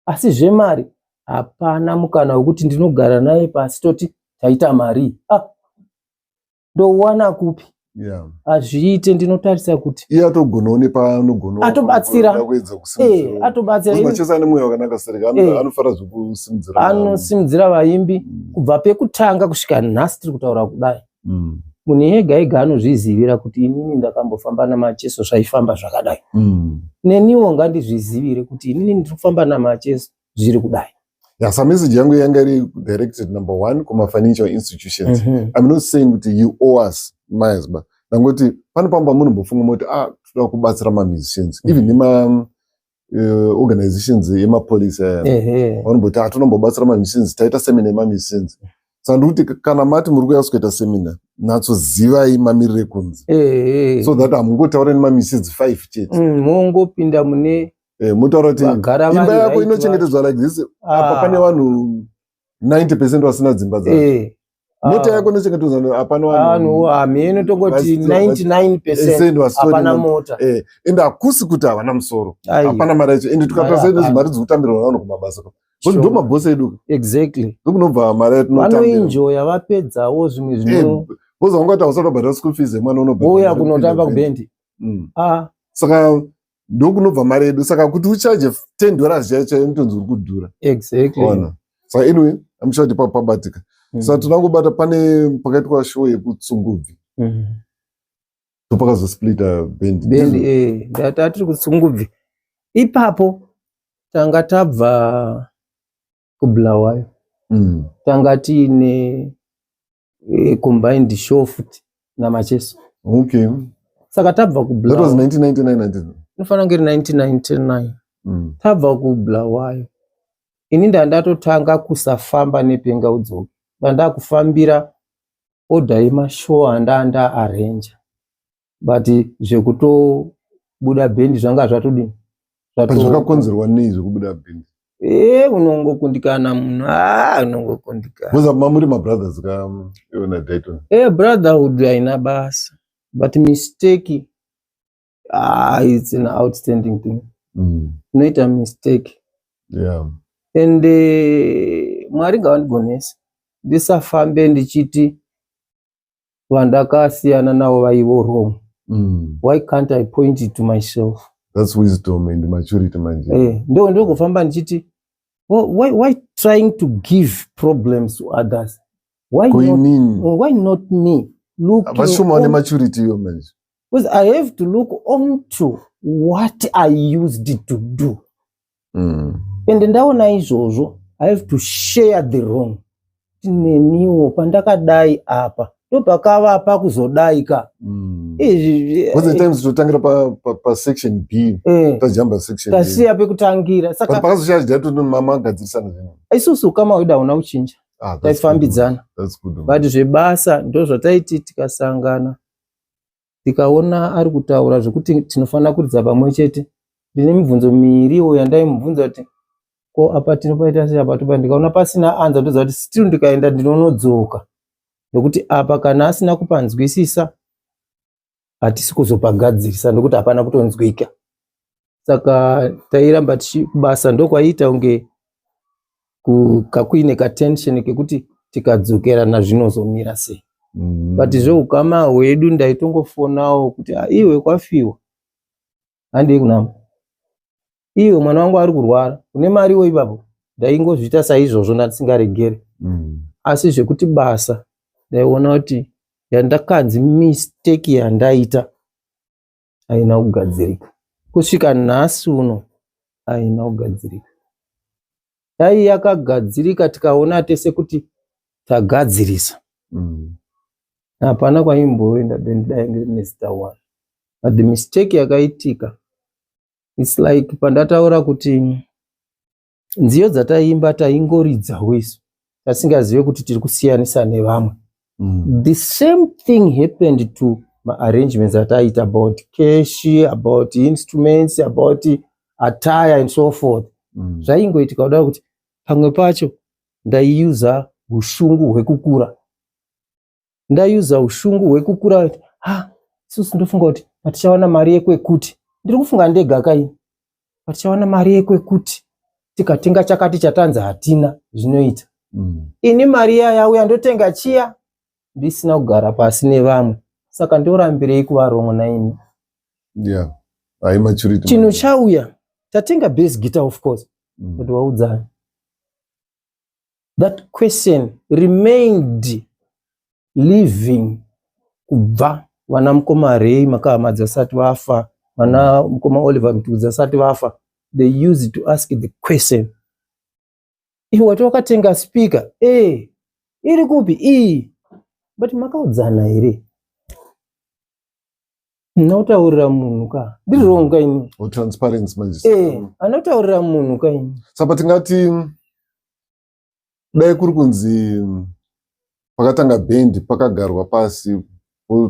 S1: asi zvemari hapana mukana wekuti ndinogara naye pasi toti taita mari. Ah, ndowana kupi? Hazviite. Ndinotarisa kuti
S2: Iye atogonawo nepaanogona.
S1: Atobatsira.
S2: Kuedza
S1: Atobatsira.
S2: Macheso ane mwoyo wakanaka sereka, anofara zvekusimudzira.
S1: Anosimudzira vaimbi kubva pekutanga kusvika nhasi tiri kutaura kudai. Munhu ega ega anozvizivira kuti inini ndakambofamba naMacheso, zvaifamba zvakadai. Neniwo ngandizvizivire kuti inini ndiri kufamba naMacheso, zviri kudai.
S2: Yeah, so message yangu yanga iri directed number one kuma-financial institutions. I'm not saying kuti you owe us miles, but ndangoti pane pamba munombofunga moti, ah, toda kubatsira mamusicians, even nema organizations emapolice aya, vanomboti, ah, tonombobatsira mamusicians, taita seminar yemamusicians. Saka ndikuti kana mati muri kuya kuzoita seminar, natsozivai mamiriro ekunze, so that hamungotaura nemamusicians five chete.
S1: Mongopinda mune
S2: Motaura kuti
S1: vagara
S2: imba
S1: vari
S2: yako
S1: right.
S2: inochengetedzwa like this, apa pane vanhu 90% vasina dzimba dzavo. Mota yako inochengetedzwa, hapana.
S1: Vanhu hameno, tongoti 99%
S2: Hapana
S1: hapana mota.
S2: Ende hakusi kuti havana musoro,
S1: Aiwa.
S2: hapana mari yacho. Ende tukatarisa
S1: Mari
S2: ine
S1: hapana.
S2: mari dzikutambirwa navanhu kumabasa, because ndo mabhosi edu. Ndokunobva mari yatinotambira.
S1: Vanoenjoya, vapedzawo zvimwe zvino.
S2: Boss vangati hausati wabhadhara school fees yemwana, unobhadhara
S1: Vouya
S2: mari
S1: kunotamba
S2: kupinda.
S1: kubhendi. Ah.
S2: Saka ndokunobva mari yedu. Saka kuti uchaje $10 chaiyo chaiyo, inotonzi uri kudhura. Ona. Saka anyway, I'm sure kuti pabatika. Saka tinangobata pane pakaitwa show yekuTsungubvi, ndopakazosplita band.
S1: Bendi ndata tiri kuTsungubvi ipapo, tanga tabva kuBulawayo, tanga tiine combined show futi naMacheso. Saka tabva
S2: That was
S1: kuBulawayo.
S2: 1999, 19.
S1: Inofanira kunge iri 1999. Tabva kuBulawayo, ini ndandatotanga kusafamba nepenga udzoke, ndandakufambira order yemashow andanda arrange, but zvekutobuda bhendi zvanga zvatodini.
S2: Zvakakonzerwa nei zvekubuda bhendi?
S1: E, unongokundikana munhu, a unongokundikana.
S2: Because mamuri mabrothers ka, iwe naDayton.
S1: E, brotherhood haina basa, but mistake, ah, it's an outstanding thing. Unoita mistake. And Mwari ngavandigonese ndisafambe ndichiti vandakasiyana navo vaivo wrong. Why can't I point it to myself?
S2: That's wisdom and maturity manje.
S1: Eh, ndokufamba ndichiti, well, why trying to give problems to others? Why not,
S2: Koinini?
S1: Why not me looking
S2: Vashoma vane maturity iyo manje.
S1: Because I have to look onto what I used to do. And ndaona izvozvo, I have to share the wrong. Neniwo pandakadai apa, ndopakava pakuzodai ka. Izvi
S2: Because the times totangira pa section B, tajamba section A.
S1: Tasiya pekutangira.
S2: But
S1: saka
S2: pakazoshaya Dayton, mamagadzirisana zvinhu.
S1: Isusu ukama hwedu hauna kuchinja.
S2: Ah, that's
S1: Taifambidzana.
S2: good. That's good.
S1: But zvebasa ndo zvataiti tikasangana, tikaona ari kutaura zvekuti tinofanira kuridza pamwe chete, ndine mibvunzo miiriwo yandaimubvunza kuti ko apa tinopaita sei, apa topa, ndikaona pasina anza, ndoziva kuti still ndikaenda ndinonodzoka, nekuti apa kana asina kupanzwisisa hatisi kuzopagadzirisa, nekuti hapana kutonzwika. Saka tairamba kubasa ndokwaiita kunge kakuine katension kekuti tikadzokerana zvinozomira sei. But zveukama hwedu ndaitongofonawo kuti, "Ah, iwe kwafiwa, handei kunamo, iwe mwana wangu ari kurwara, une mariwo ipapo." Ndaingozviita saizvozvo, ndandisingaregeri. Asi zvekuti basa, ndaiona kuti yandakanzi mistake yandaita haina kugadzirika kusvika nhasi uno, haina kugadzirika. Dai yakagadzirika, tikaona tese kuti tagadzirisa, hapana kwaimboenda bendi, dai ndiri nezita one. But the mistake yakaitika, it's like pandataura kuti nziyo dzataimba taingoridzawo isu tasingazive kuti tiri kusiyanisa nevamwe. The same thing happened to maarrangements ataiita about cash, about instruments, about attire and so forth. Zvaingoitika kudaro kuti pamwe pacho ndaiuza ushungu hwekukura, ndaiuza ushungu hwekukura kuti ha, isusu ndofunga kuti patichawana mari yekwekuti, ndiri kufunga ndega kaini, patichawana mari yekwekuti tikatenga chakati chatanzi hatina, zvinoita. Ini mari iya yauya, ndotenga chiya ndisina kugara pasi nevamwe, saka ndorambirei kuva wrong naini?
S2: Yeah, haimaturity.
S1: Chinhu chauya, tatenga bass guitar, of course, but waudzani? That question remained living kubva vana mukoma Ray Makahamadzi vasati vafa, vana mukoma Oliver Mtukudzi vasati vafa. They used to ask the question, "Iwe wati wakatenga speaker e, iri kupi iyi?" But makaudzana here? Ndinotaurira munhu ka, ndiri wrong ka ini?
S2: Oh, transparency manje.
S1: Eh, anotaurira munhu ka ini.
S2: Saka tingati dai kuri kunzi pakatanga bhendi pakagarwa pasi,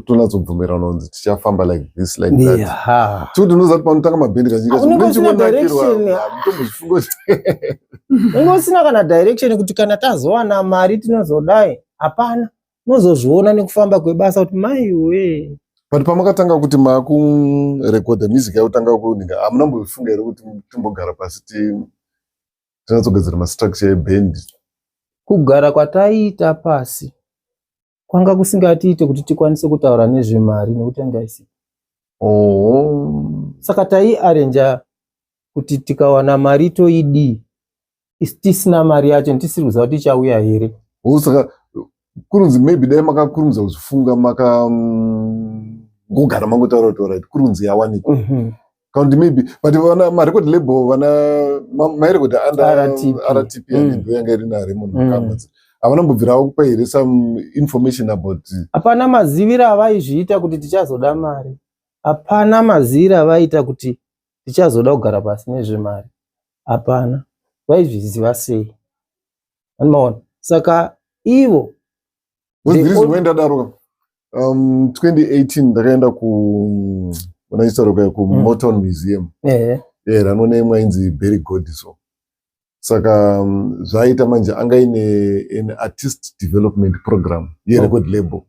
S2: tonatsobvumirana kunzi tichafamba like this, like that. Tikuti unoziva kuti panotanga mabhendi kazhinji kacho
S1: Unenge usina
S2: munenge
S1: direction.
S2: mutombozifunga kuti
S1: Unenge usina kana direction kuti kana tazowana mari tinozodai, hapana. Unozozviona nekufamba kwebasa kuti maiwe.
S2: But pamakatanga kuti makurekodha music yakutanga kuninga, hamuna mbofunga here kuti timbogara pasi tinatsogadzira mastructure ebhendi?
S1: Kugara kwataiita pasi kwanga kusingatiite kuti tikwanise kutaura nezvemari, nekuti yanga isipo. Saka taiarenja kuti tikawana mari toidii, tisina mari yacho, tisiri kuziva kuti ichauya here.
S2: Oh, saka kurunzi maybe dai makakurumidza kuzvifunga, makangogara mangotaura kuti alright, kurunzi yawanikwa, kana kuti maybe, but vana marecord label, vana mairekodha under
S1: RTP.
S2: RTP, ndo yanga iri naRaymond Makahamadze, havana mbobvira vakupa here some information about
S1: Hapana maziviro avaizviita kuti tichazoda mari, hapana maziviro avaita kuti. Tichazoda kugara pasi nezvemari, hapana. Vaizviziva sei? Anomaona, saka ivo
S2: The reason why ndadaro, 2018 ndakaenda ku unaitaura ku Motown Museum. Ranoona imwe ainzi Berry Gordy. So saka zvaita manje anga ine an artist development program yerecord label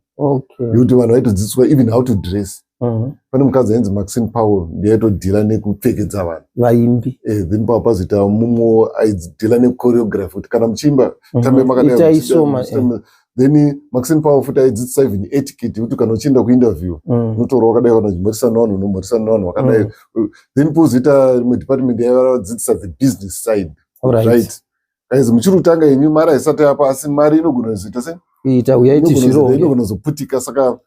S2: yekuti vanhu vaitodzidziswa even how to dress. Pane mukadzi ainzi Maxine Powell, ndiye aitodhila nekupfekedza vanhu.
S1: Vaimbi.
S2: Then pava pazoita mumwe aidhila nechoreography, kuti kana muchiimba tambe makadai.
S1: Itai soma.
S2: Then Maxine Powell futi aidzidzisa even etiquette, yekuti kana uchienda kuinterview unotaura wakadai, kana uchimhorisana nevanhu unomhorisana nevanhu wakadai. Then pozoita rimwe department yaivadzidzisa the business side. Right guys, muchiri kutanga yenyu, mari haisati yapa, asi mari inogona kuzoita sei?
S1: Ita uyaiti. Zviro
S2: Inogona kuzoputika, saka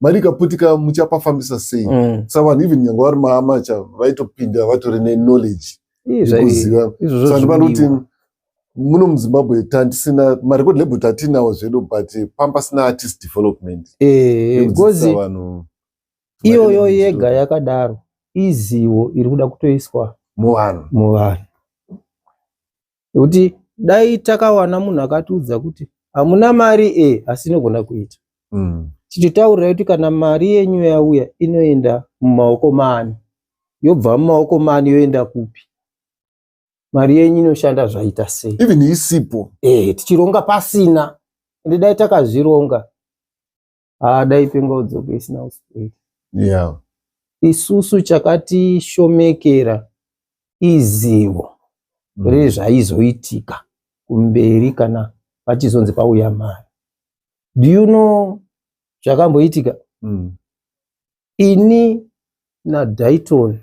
S2: mari ikaputika muchapafambisa sei? Saka vanhu even nyange vari maamateur vaitopinda vatori neknowledge yekuziva.
S1: Izvozvo
S2: Saka ndipano kuti
S1: zvinodiwa.
S2: Muno muZimbabwe tandisina marecord label, tatinawo zvedu, but pamba pasina artist development yekudzidzisa
S1: Because
S2: vanhu
S1: iyoyo
S2: maererano
S1: yega yakadaro izivo iri kuda kutoiswa
S2: muvanhu.
S1: Muvanhu, nekuti dai takawana munhu akatiudza kuti hamuna mari asi inogona kuita, tichitaurira kuti kana mari yenyu yauya inoenda mumaoko maani, yobva mumaoko maani yoenda kupi, mari yenyu inoshanda zvaita sei.
S2: Even isipo.
S1: Tichironga pasina. Ende dai takazvironga, haa, dai Penga Udzoke isina kuswera. Isusu chakatishomekera izivo rezvaizoitika kumberi kana pachizonzi pauya mari. Do you know zvakamboitika? Ini naDaiton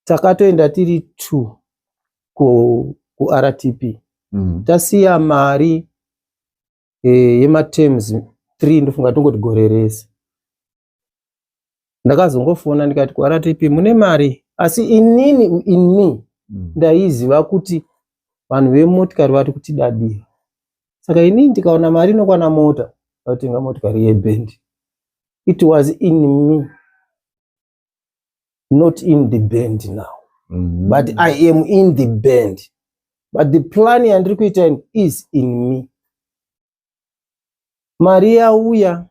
S1: takatoenda tiri two kuRTP. Tasiya mari yematerms 3, ndofunga tongoti gore rese. Ndakazongofona ndikati, "KuRTP mune mari?" Asi inini in me ndaiziva kuti vanhu vemotikari vari kutidadira, saka inini ndikaona mari inokwana mota, ndakutenga motikari yebhendi. It was in me, not in the band now, but I am in the band, but the plan yandiri kuita ini is in me. Mari yauya,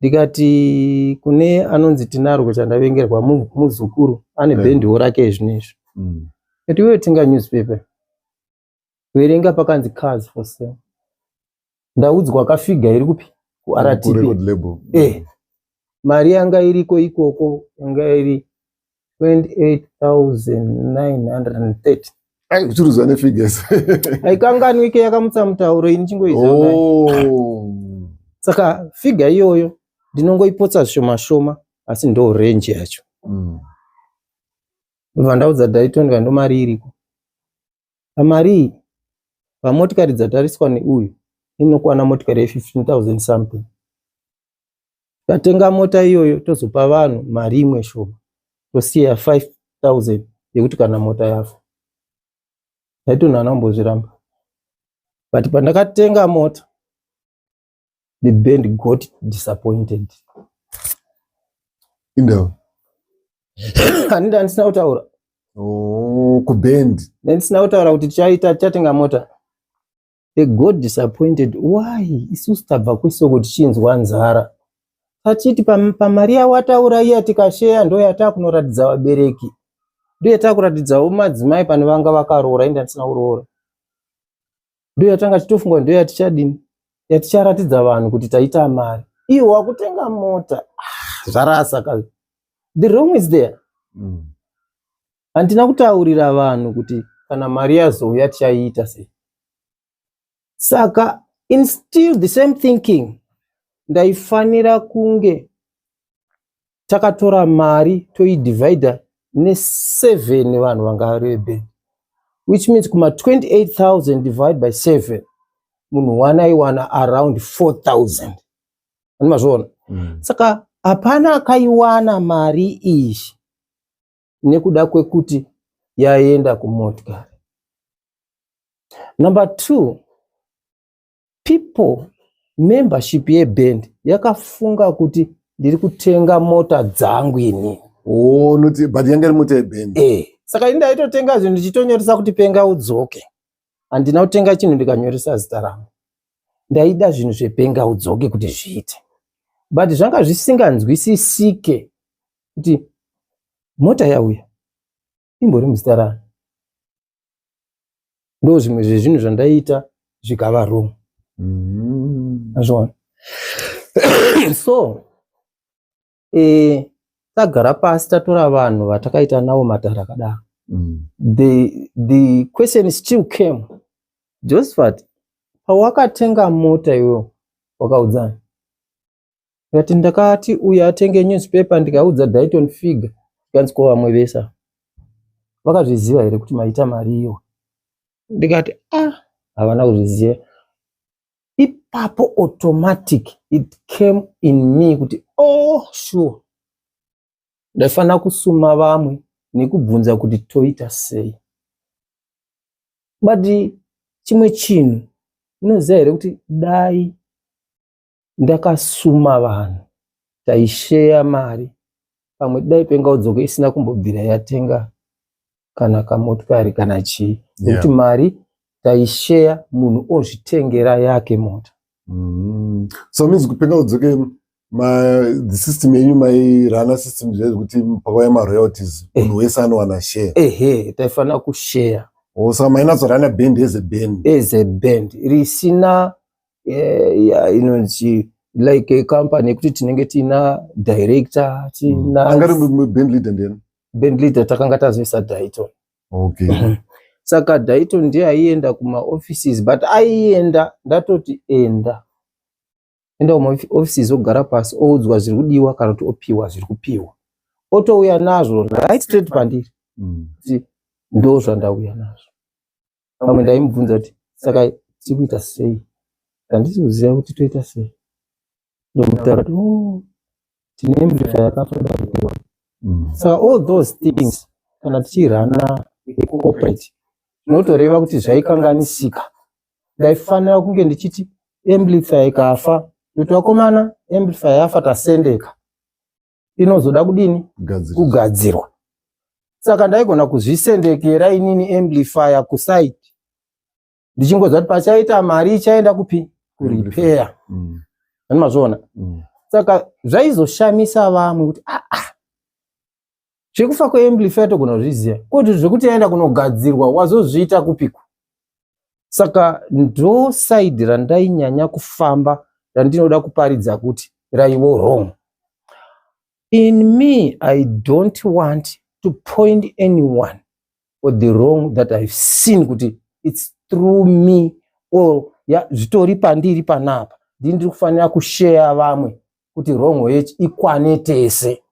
S1: ndikati kune anonzi Tinarwo Chandavengerwa, muzukuru ane bhendiwo rake zvinezvi, kati, "Iwewe tenga newspaper, verenga pakanzi cars for sale." Ndaudzwa kafigure iri kupi? KuRTP.
S2: Kurecord label.
S1: Mari yanga iriko ikoko yanga iri 28,930.
S2: Ai, kuchiruziva nefigures.
S1: Haikanganwike, yakamutsa mutauro, ini chingoiziva. Saka figure iyoyo ndinongoipotsa zvishoma shoma, asi ndo range yacho. Ndobva ndaudza Daiton, ndo mari iriko. Pamari iyi, pamotikari dzatariswa neuyu, inokwana motikari ye15,000 something. Tatenga mota iyoyo, tozopa vanhu mari imwe shoma, tosiya 5000 yekuti kana mota yafa. Daiton haana kumbozviramba, but pandakatenga mota, the band got disappointed.
S2: Indava?
S1: Handida, ndisina kutaura.
S2: Oh, kuband.
S1: Ndisina kutaura kuti tichaita, tichatenga mota. They got disappointed. Why? Isusu tabva kwisoko tichinzwa nzara, tachiti pamari yawataura iya tikasheya, ndo yatakunoratidza vabereki, ndo yatakuratidzawo madzimai pane vanga vakaroora. Inda ndisina kuroora. Ndo yatanga chitofunga, ndo yatichadini, yaticharatidza vanhu kuti taita mari. Iwo wakutenga mota. Ah, zvarasa ka. The wrong is there. Handina kutaurira vanhu kuti kana mari yazouya tichaiita sei. Saka in still the same thinking, ndaifanira kunge takatora mari toidivhaidha ne7 vanhu vanga vari vebhendi, which means kuma 28,000 divide by 7, munhu one aiwana around 4000. Andimazviona? Saka hapana akaiwana mari iyi nekuda kwekuti yaenda kumotikari. Number two, people, membership yeband yakafunga kuti ndiri kutenga mota dzangu inini.
S2: Oh, noti but yanga iri mota yebhendi.
S1: Saka ini ndaitotenga zvinhu ndichitonyoresa kuti Penga Udzoke. Handina kutenga chinhu ndikanyoresa zita rangu. Ndaida zvinhu zvePenga Udzoke kuti zviite, but zvanga zvisinganzwisisike kuti mota yauya imbori muzita rani. Ndo zvimwe zvezvinhu zvandaiita zvikava wrong. Azviona. So tagara pasi, tatora vanhu vatakaita navo matare akadaro, the question still came, "Josephat, pawakatenga mota iwewo wakaudzani?" Ndikati, "Ndakati uyu atenge newspaper, ndikaudza Dayton figure." Tikanzi, "Ko vamwe vese ava vakazviziva here kuti maita mari iwo?" Ndikati, "Ah, havana kuzviziva." Ipapo automatic it came in me kuti, oh sure, ndaifanira kusuma vamwe nekubvunza kuti toita sei. But chimwe chinhu, unoziva here kuti dai ndakasuma vanhu taisheya mari, pamwe dai Penga Udzoke isina kumbobvira yatenga kana kamotikari kana chii, nekuti mari taisheya, munhu ozvitengera yake mota.
S2: So means kuPenga Udzoke the system yenyu mairana system zvekuti pakauya maroyalties, munhu wese anowana share?
S1: Ehe, taifanira kusheya.
S2: Oh, saka mainatsorana band as a band?
S1: As a band risina inonzi like a company yekuti tinenge tiina director, tiina
S2: Angari band leader ndiyani?
S1: Band leader takanga tazoisa Dayton. Saka Dayton ndiye aienda kumaoffices, but aienda ndatoti enda, enda kumaoffices, ogara pasi, oudzwa zviri kudiwa kana kuti opiwa zviri kupiwa, otouya nazvo right straight pandiri kuti ndo zvandauya nazvo. Pamwe ndaimubvunza kuti, "Saka tiri kuita sei? Handisi kuziva kuti toita sei." Ndomutaura kuti, "Oh, tine amplifier yakatoda kupiwa." Saka all those things, kana tichirana corporate, zvinotoreva kuti zvaikanganisika. Ndaifanira kunge ndichiti amplifier ikafa, ndoti, "Vakomana, amplifier yafa, tasendeka, inozoda kudini?"
S2: Kugadzirwa.
S1: Kugadzirwa. Saka ndaigona kuzvisendekera inini amplifier kusite, ndichingoziva kuti pachaita mari ichaenda kupi? Kurepair. Ani mazviona? Saka zvaizoshamisa vamwe kuti, "Ah, ah, zvekufa kweamplifier togona kuzviziva, kuti zvekuti yaenda kunogadzirwa wazozviita kupiko?" Saka ndo side randainyanya kufamba randinoda kuparidza kuti raivo wrong. In me, I don't want to point anyone for the wrong that I've seen kuti it's through me or ya zvitori pandiri panapa, ndini ndiri kufanira kusheya vamwe kuti wrong yechi ikwane tese.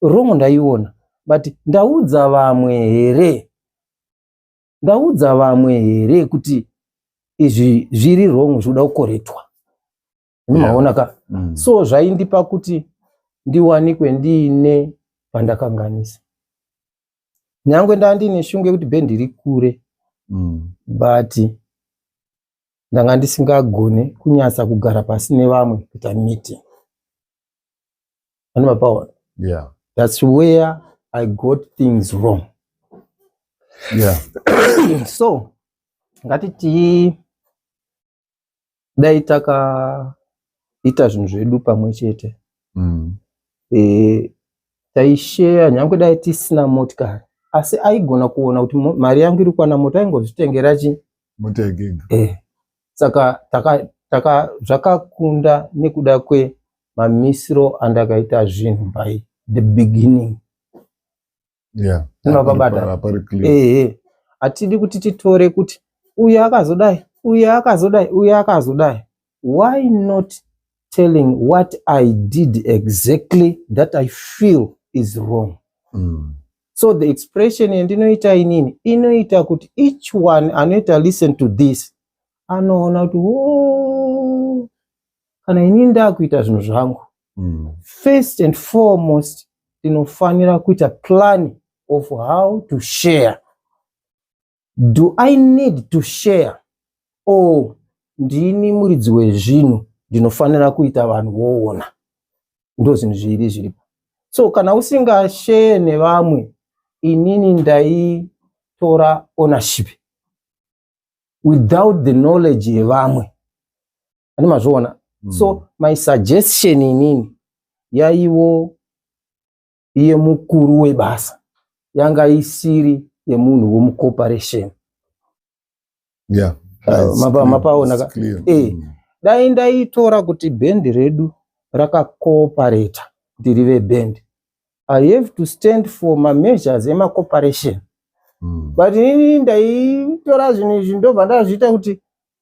S1: Wrong ndaiona, but ndaudza vamwe here? Ndaudza vamwe here kuti izvi zviri wrong, zvinoda kukoretwa? Maona ka? So zvaindipa kuti ndiwanikwe ndiine pandakanganisa, nyangwe ndaa ndine shungu yekuti bhendi rikure, but ndanga ndisingagone kunyatsa kugara pasi nevamwe kuita meeting. Ani mapaona?
S2: Yeah.
S1: That's where I got things wrong. So ngatiti dai takaita zvinhu zvedu pamwe chete, taisheya, nyangwe dai tisina motikari, asi aigona kuona kuti mari yangu iri kuwana mota, aingozvitengera chi
S2: Mota yegega.
S1: Saka taka zvakakunda nekuda kwemamisiro andakaita zvinhu by the beginning. Unopabata?
S2: Hapari clear.
S1: Ehe, hatidi kuti titore kuti uyu akazodai, uyu akazodai, uyu akazodai. Why not telling what I did exactly that I feel is wrong? So the expression yandinoita inini inoita kuti each one anoita listen to this anoona kuti, "Oh, kana inini ndakuita zvinhu zvangu, first and foremost ndinofanira kuita plan of how to share. Do I need to share or ndini muridzi wezvinhu, ndinofanira kuita vanhu voona?" Ndo zvinhu zviri zviripo. So kana usingasheye nevamwe, inini ndaitora ownership without the knowledge yevamwe, ane mazviona? So my suggestion inini yaiwo yemukuru webasa, yanga isiri yemunhu womucorporation. Mapaona ka? Dai ndaitora kuti bhendi redu rakacooperata kuti rive bhendi, I have to stand for mameasures emacorporation. But inini ndaitora zvinhu izvi, ndobva ndazviita kuti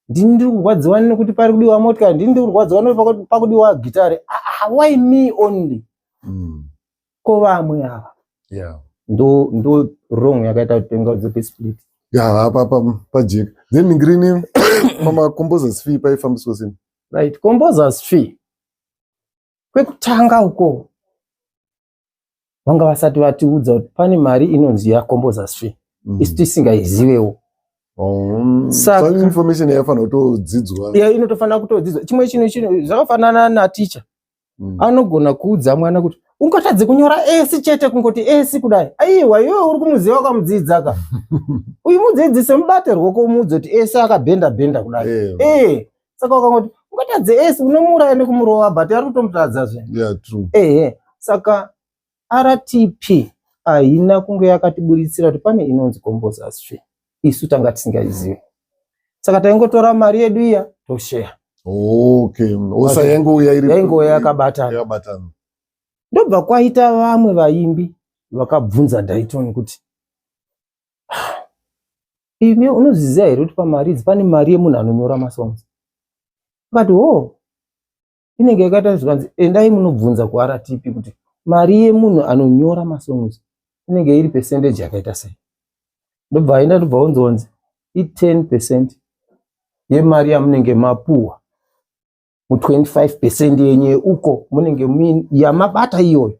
S1: ndini ndiri kurwadziwa nekuti pari kudiwa motikari, ndini ndiri kurwadziwa nekuti pakudiwa gitare. Ah, why me only? Ko vamwe ava? Ndo wrong yakaita kuti tenga udzoke split.
S2: Ya, apa pajeka. Then ngirini pamacomposers fee paifambiswa sei?
S1: Right, composers fee, kwekutanga uko vanga vasati vatiudza kuti pane mari inonzi yacomposers fee. Isu tisingaizivewo.
S2: So information yaifanira kutodzidzwa.
S1: Ya, inotofanira kutodzidzwa. Chimwe chinhu zvakafanana naticha. Anogona kuudza mwana kuti ungatadze kunyora esi chete, kungoti esi kudai. Aiwa, iwe uri kumuziva, wakamudzidza ka. Uyu mudzidzise, mubate ruoko, umuudze kuti esi akabhenda bhenda kudai. Saka ukangoti ungatadze esi, unomuuraya nekumurova, but ari kutomutadza zve.
S2: Yeah, true.
S1: Ehe, saka RTP haina kunge yakatiburitsira kuti pane inonzi composers fee. Isu tanga tisingaizivi, saka taingotora mari yedu iya, tosheya.
S2: Okay, osa yaingouya iri
S1: Yaingouya yakabatana.
S2: Yakabatana.
S1: Ndobva kwaita vamwe vaimbi vakabvunza Daiton kuti, "Ah, imi unozviziva here kuti pamari idzi pane mari yemunhu anonyora masongs?" Akati, "Ho, inenge yakaita." Zvikanzi, "Endai munobvunza kuRTP kuti mari yemunhu anonyora masongs inenge iri percentage yakaita sei." Ndobva aenda, ndobva onzonzi i10% yemari yamunenge mapuwa mu25% yenyu yeuko munenge yamabata iyoyo,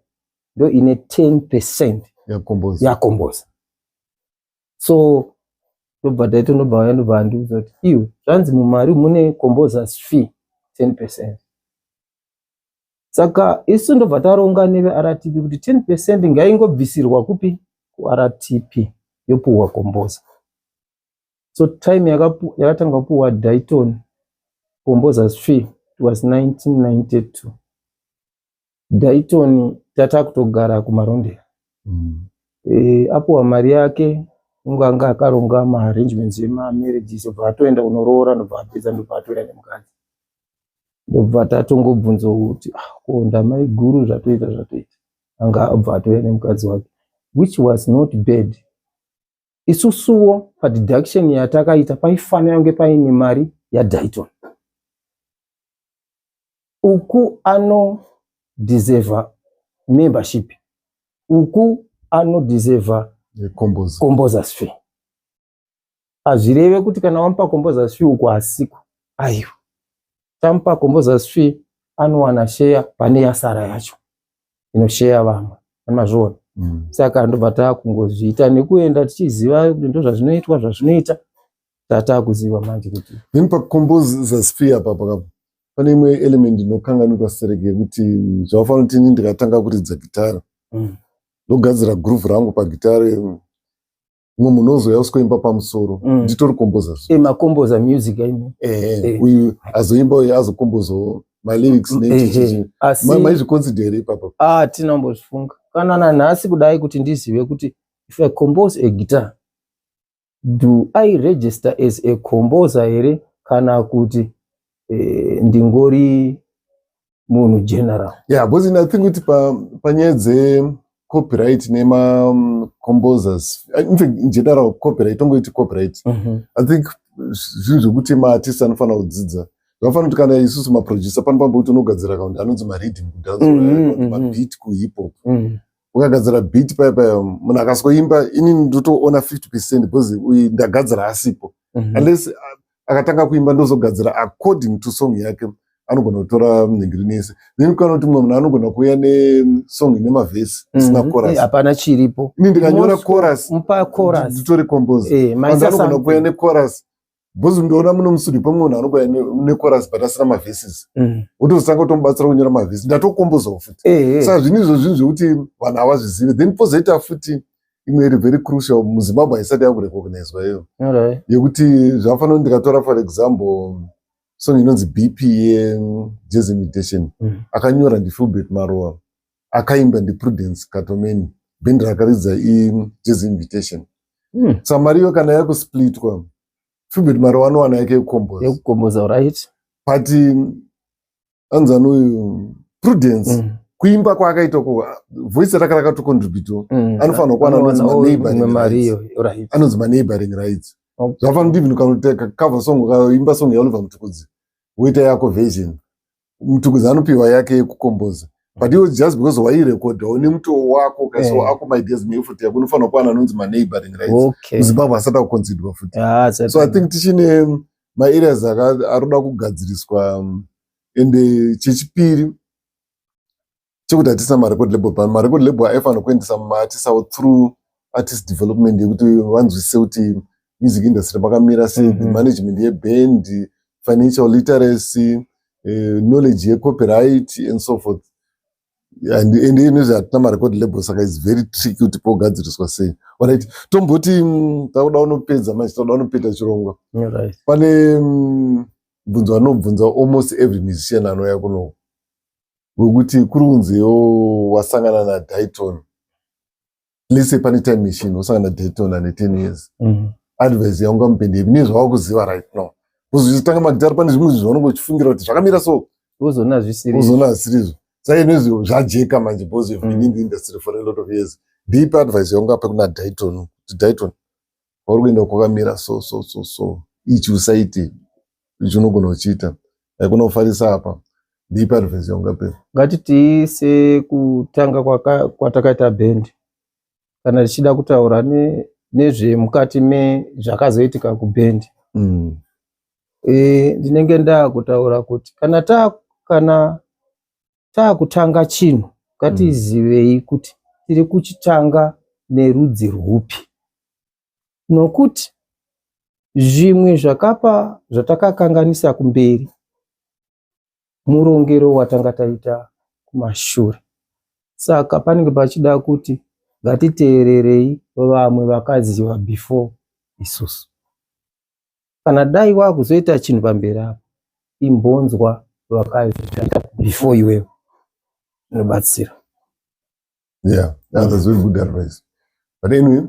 S1: ndo ine 10%
S2: Yacomposer.
S1: Yacomposer. So ndobva taito, ndobva vaya, ndobva andiudza kuti, "Iwe, zvanzi mumari mune composers fee 10%." Saka isu ndobva taronga neveRTP kuti 10% ngaingobvisirwa kupi? KuRTP, yopuhwa composer. So time yakatanga kupuhwa Daiton composers fee, it was 1992. Daiton tata kutogara kuMarondera. Apuwa mari yake, unge anga akaronga maarrangements emamarriages, obva atoenda kunoroora, ndobva apedza, ndobva atouya nemukadzi. Ndobva tatongobvunza kuti, "Ah, ko ndamai guru zvatoita zvatoita?" Anga abva atouya nemukadzi wake, which was not bad. Isusuwo padeduction yatakaita paifanira kunge paine mari yaDaiton. Uku anodeserva membership, uku anodeserva
S2: Composer.
S1: Composers fee. Hazvireve kuti kana wamupa composers fee uku asiku. Aiwa, tamupa composers fee, anowana share pane yasara yacho inosheya vamwe, mazviona? Saka ndobva taakungozviita nekuenda tichiziva kuti ndo zvazvinoitwa, zvazvinoita tatakuziva manje kuti
S2: Then pacomposers fee apa pane imwe element inokanganikwa sereke yekuti zvavafanira kuti ini ndikatanga kuridza gitara, ndogadzira groove rangu pagitare, mumwe munhu ozouya usikoimba pamusoro, nditori composer.
S1: Macomposer music aimi.
S2: Ehe, uyu azoimba, uyu azocomposawo malyrics nechichichi.
S1: Asi
S2: Maizviconsider here ipapa?
S1: Ah, tinombozvifunga kana nanhasi kudai kuti ndizive kuti if I compose a guitar, do I register as a composer here, kana kuti ndingori munhu general?
S2: Yeah, because I think kuti panyaya dzecopyright nemacomposers, in fact, in general copyright, tongoiti copyright, I think zvinhu zvekuti maartist anofanira kudzidza. Zvakafanira kuti kana isusu maproducer, panopamba kuti unogadzira kaunti anonzi mariddim kudancehall, mabeat kuhip hop. Ukagadzira beat paya paya, munhu akasikoimba, inini ndotoona 50% because uyu ndagadzira asipo. Unless akatanga kuimba, ndozogadzira according to song yake, anogona kutora nhingiri yese. Then kana kuti mumwe munhu anogona kuuya nesong ine mavhesi isina chorus.
S1: Hapana chiripo.
S2: Ini ndikanyora chorus,
S1: Mupa chorus.
S2: Nditori composer.
S1: Maisa
S2: Vanhu anogona kuuya
S1: something.
S2: nechorus. Because ndoona muno mustudio pamwe munhu anongouya nechorus but asina maverses, wotozotanga kutomubatsira kunyora maverses, ndatokombozawo futi. Saka zvinhu izvo zvinhu zvekuti vanhu havazvizivi. Then pozoita futi imwe iri very crucial, muZimbabwe haisati yakurecognizwa iyo, yekuti zvafanira kuti ndikatora, for example, song inonzi BP yeJazz Invitation, akanyora ndiFilbert Marowa, akaimba ndiPrudence Katomeni, bhendi rakaridza iJazz Invitation. Saka mari iyo kana yakusplitwa, Filbert Marowa anowana yake yekukomboza.
S1: Yekukomboza, right.
S2: But anzani uyu Prudence, kuimba kwaakaita uko, voice rake rakatocontributawo, anofanira kuwana anonzi
S1: Anowana
S2: maneighboring
S1: imwe mari
S2: rights.
S1: iyo, right.
S2: Anonzi maneighboring rights. Zvafanira kuti even kana cover song, ukaimba song yaOliver Mutukudzi, woita yako version, Mutukudzi anopiwa yake yekukomboza, but iwo just because wairekodhawo nemutoo wako, ukaisawo ako maideas neeffort yako, unofanira kuwana anonzi maneighboring rights. MuZimbabwe asati akuconsiderwa futi. So I think tichine maareas arikuda kugadziriswa. Ende chechipiri chekuti hatisina marecord label pano. Marecord label aifanira kuendesa maartist avo through artist development, yekuti vanzwisise kuti music industry makamira sei, management yeband, financial literacy, knowledge yecopyright and so forth. And inozvi hatina marecord label, saka it's very tricky kuti pogadziriswa sei. Alright, tomboti takuda unopedza manje, takuda unopeta chirongwa. Pane mubvunzo anobvunza almost every musician anouya kuno, wekuti kuri kunzewo wasangana naDayton, let's say pane time machine, wasangana naDayton ane 10 years, advice yaungamupe ndeipi nezvawakuziva right now? Because uchitanga magitari, pane zvimwe zvinhu zvaunenge uchifungira kuti zvakamira so,
S1: Uzoona zvisiri.
S2: Uzoona zvisiri. Saka inozvi zvajeka manje because you've been in the industry for a lot of years. Ndeipi advice yaungapa kuna Dayton, kuti Dayton, wauri kuenda kwakamira so so so so, ichi usaite, ichi unogona uchiita, haikuna kufarisa apa? Ndeipi advice yaungape?
S1: Ngatiti sekutanga kwatakaita bhendi, kana tichida kutaura nezvemukati mezvakazoitika kubhendi, ndinenge ndaakutaura kuti kana taakutanga chinhu, ngatizivei kuti tiri kuchitanga nerudzi rwupi, nokuti zvimwe zvakapa zvatakakanganisa kumberi murongero watanga taita kumashure. Saka panenge pachida kuti ngatiteererei vamwe vakaziva before isusu. Kana dai wakuzoita chinhu pamberi apo, imbonzwa vakazviita before iwewe, zvinobatsira.
S2: Yeah, that's very good advice. But anyway,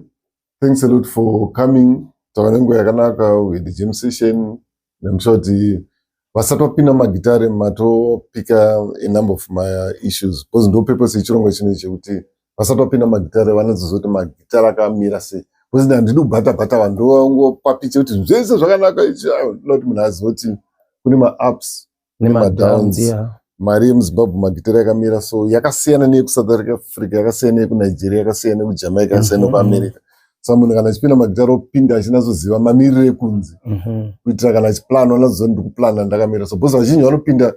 S2: thanks a lot for coming. Tava nenguva yakanaka with the jam session. I'm sure kuti vasati vapinda mumagitare matopika a number of my issues, because ndo purpose yechirongwa chino, chekuti vasati vapinda mumagitare vanatsoziva kuti magitare akamira sei, because handidi kubhata bhata vanhu, ndovangopa picha kuti zvese zvakanaka ichi. Ndoda kuti munhu azive kuti kune maups
S1: nemadowns.
S2: Nemadowns. Mari yemuZimbabwe magitare yakamira so, yakasiyana neyekuSouth Africa, yakasiyana neyekuNigeria, yakasiyana nekuJamaica, yakasiyana nekuAmerica. Saka munhu kana achipinda magitare, opinda achinatsoziva mamiriro ekunze, kuitira kana achiplana, anatsoziva kuti ndikuplana ndakamira so, because vazhinji vanopinda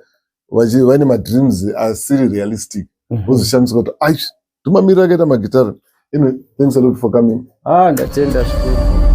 S2: vaine madreams asiri realistic, vozoshamisa kuti ai, ndomamiriro akaita magitare. Anyway, thanks a lot for coming.
S1: Ah, ndatenda zvikuru.